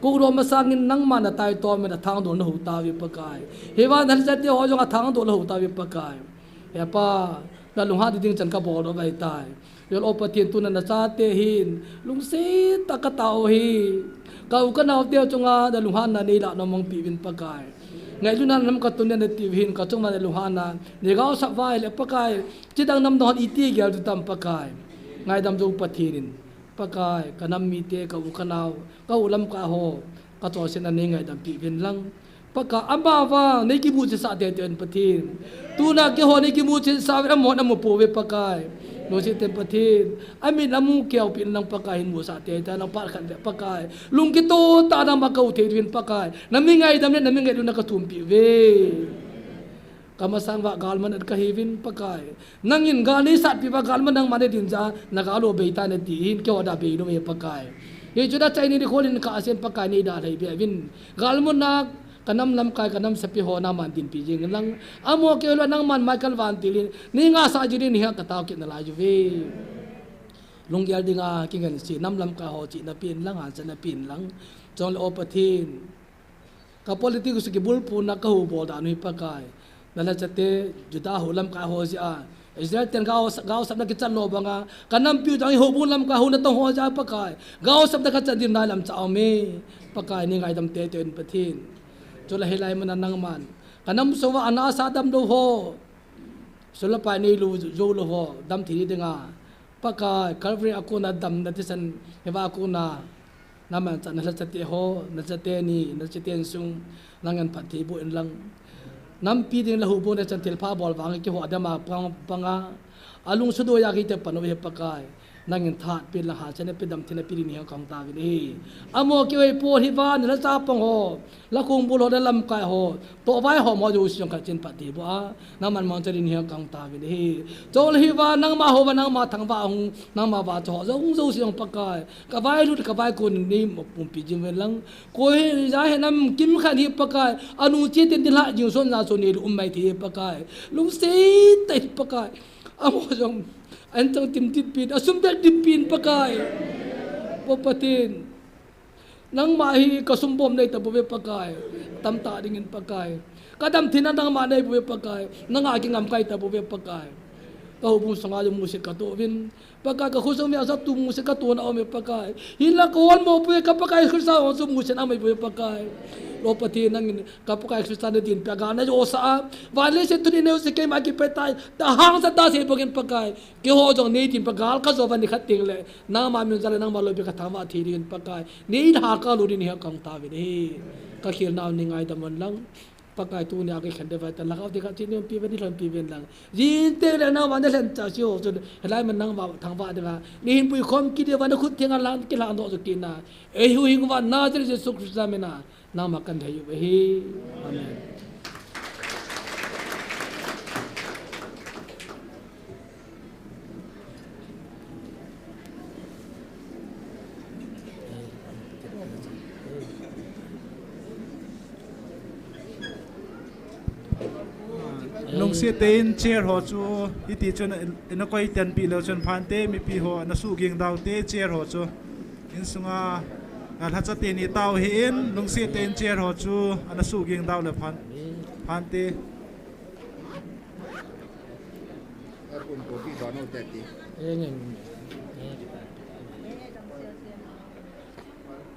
Kou doh masangin nangma na tai tom in a thangdoh na hou tauve Pakai. Hiva na lhacha te ho jong a thangdoh na hou tauve Pakai. He Pa, na lunghan ding chan ka bol doh vai tai. Jol o Pathen tuna na chate hin, lungset tah a ka tao u hi. Ka u ka nao te chunga na lunghanna nei lah nom mong pi uvin Pakai. Ngailutna nam ka tun na ti u hin ka chunga na lunghanna nei gaosap uva ahileh Pakai. Chidang nam dong hon iti gel tu tam Pakai. Ngaidam jou Pathen in. Pakai, ka nam mite, ka u ka nao, ka u lam ka ho, ka chonsetna nei ngaidam pi uvin lang. Pakai, ama vang, nei kimuchit sah teitei in Pathen. Tuna keiho nei kimuchit sah uvin amahon amu pouve Pakai. Lungset tah in Pathen. Amin amu keu pi in lang Pakai hin musah teitei in lang phat khat le Pakai. Lung kitoh tah a nangma ka u thei uvin Pakai. Na min ngaidam le, na min ngailutna ka thum pi uve. Ka masang uva galman at ka hi uvin Pakai. Nangin gal nei satpi uva galman nangma nei din ja, na gal u bei ta na ti hin keiho da bei nom e Pakai. Hichu da chai ni di kholin ka asen Pakai nei da lhai be uvin. Galman na Ka nam lamkai, ka nam sepai ho nangman dinpi jing lang. Amaho keu lou nangman Michael Vantil in nei ngahsah jing ding hi ka tao kit nalai uve. Lunggel dinga kingansei, nam lamkai ho chihna pen lang, hansatna pen lang. Chule O Pathen, ka politics kibulpuna ka hou bol dan u hi Pakai, na lhachate Judah ho lamkai ho jeh a, Israel ten gao, gaosapna kichan lou banga, ka nampi u jong hi houbung lamkai ho natong ho jeh a Pakai, gaosapna kachan ding nailam cha aume. Pakai, nei ngaidam teitei un Pathen. Chule hilai muna nangman ka nam sung uva ana sa damlou ho, sum le pai neilou jou lou ho dam thei dinga, Pakai, Calvary a kona damna thisan hiva kona, nangman cha na lhachate ho, na chate ni, na chate insung, nangin phatthei boh in lang. Nampi ding le houbung le chan thilpha bol vang kiho adama pang, panga, alung sudoi a kite pan uve Pakai. Nangin thahat pen lang, hansatna pen, damtheina pen ding hi ka hung taovin ahi. Amaho keu hi po hi van, lhacha pang ho, lakhong bul ho, la lamkai ho, tohvai ho, mo jouse jong khat chin phatthei boh a, nangman mangcha ding hi ka hung taovin ahi. Chule hiva nangma hou va, nangma thangvah hung, nangma vahchoi ho jong jouse jong Pakai, ka vailut ka vaikon nei umpi jing uvin lang. Koi hi ja hi nam kimkhat hi Pakai, anu chate in ding lha jing son ja son neilou um mai thei Pakai. Lungset tah in Pakai. Amaho jong, an chang tim tim pen, asum beh dim pen Pakai. O Pathen, nangma hi ka sumbom nei tabouve Pakai. Tamtah dingin Pakai. Ka damtheina nangma nei bouve Pakai. Nanga kingam kai tabouve Pakai. Ka houbung sunga jong musit ka toh uvin. Pakai, ka khosung veng a jong musit ka tohna aume Pakai. Hinla ka hon mo bouve ka Pakai Christa jong musit na mai bouve Pakai. O Pathen, nangin ka Pakai Christa na dinpi a ga na josah a, van le leiset thu nei neosa keima kipatah, tahsa tah sei bangin Pakai. Keiho jong nei dinpi a gal ka jo uva nikhat teng le, nangma min jal le nangma loupina ka thangvah thei dingin Pakai, nei lhakha lou ding hi ka hung taovin ahi. Ka khelnau nei ngaidam un lang. Pakai, tunia ka khen ding uva ta, lhagao te ka chini umpi uvin, nei lhonpi uvin lang. Jing teng le nangma na lhen cha si ho chun, hilai mun nangma thangvah ding uva nei hin puikhom kit ding uva na khut thenga lang kilhang doh jo kit in. Ei huhhing uva Nazareth Jesu Christa mina nangma kan thei uve ahi. Amen. Lungset tah in chair ho chu, hiti chun ina koi tenpi leu chun phante, mipi ho na suhging dau te chair ho chu. Insunga, a, lhacha teni tao hih in, lungset tah in chair ho chu ana suhging dau le phan, phante.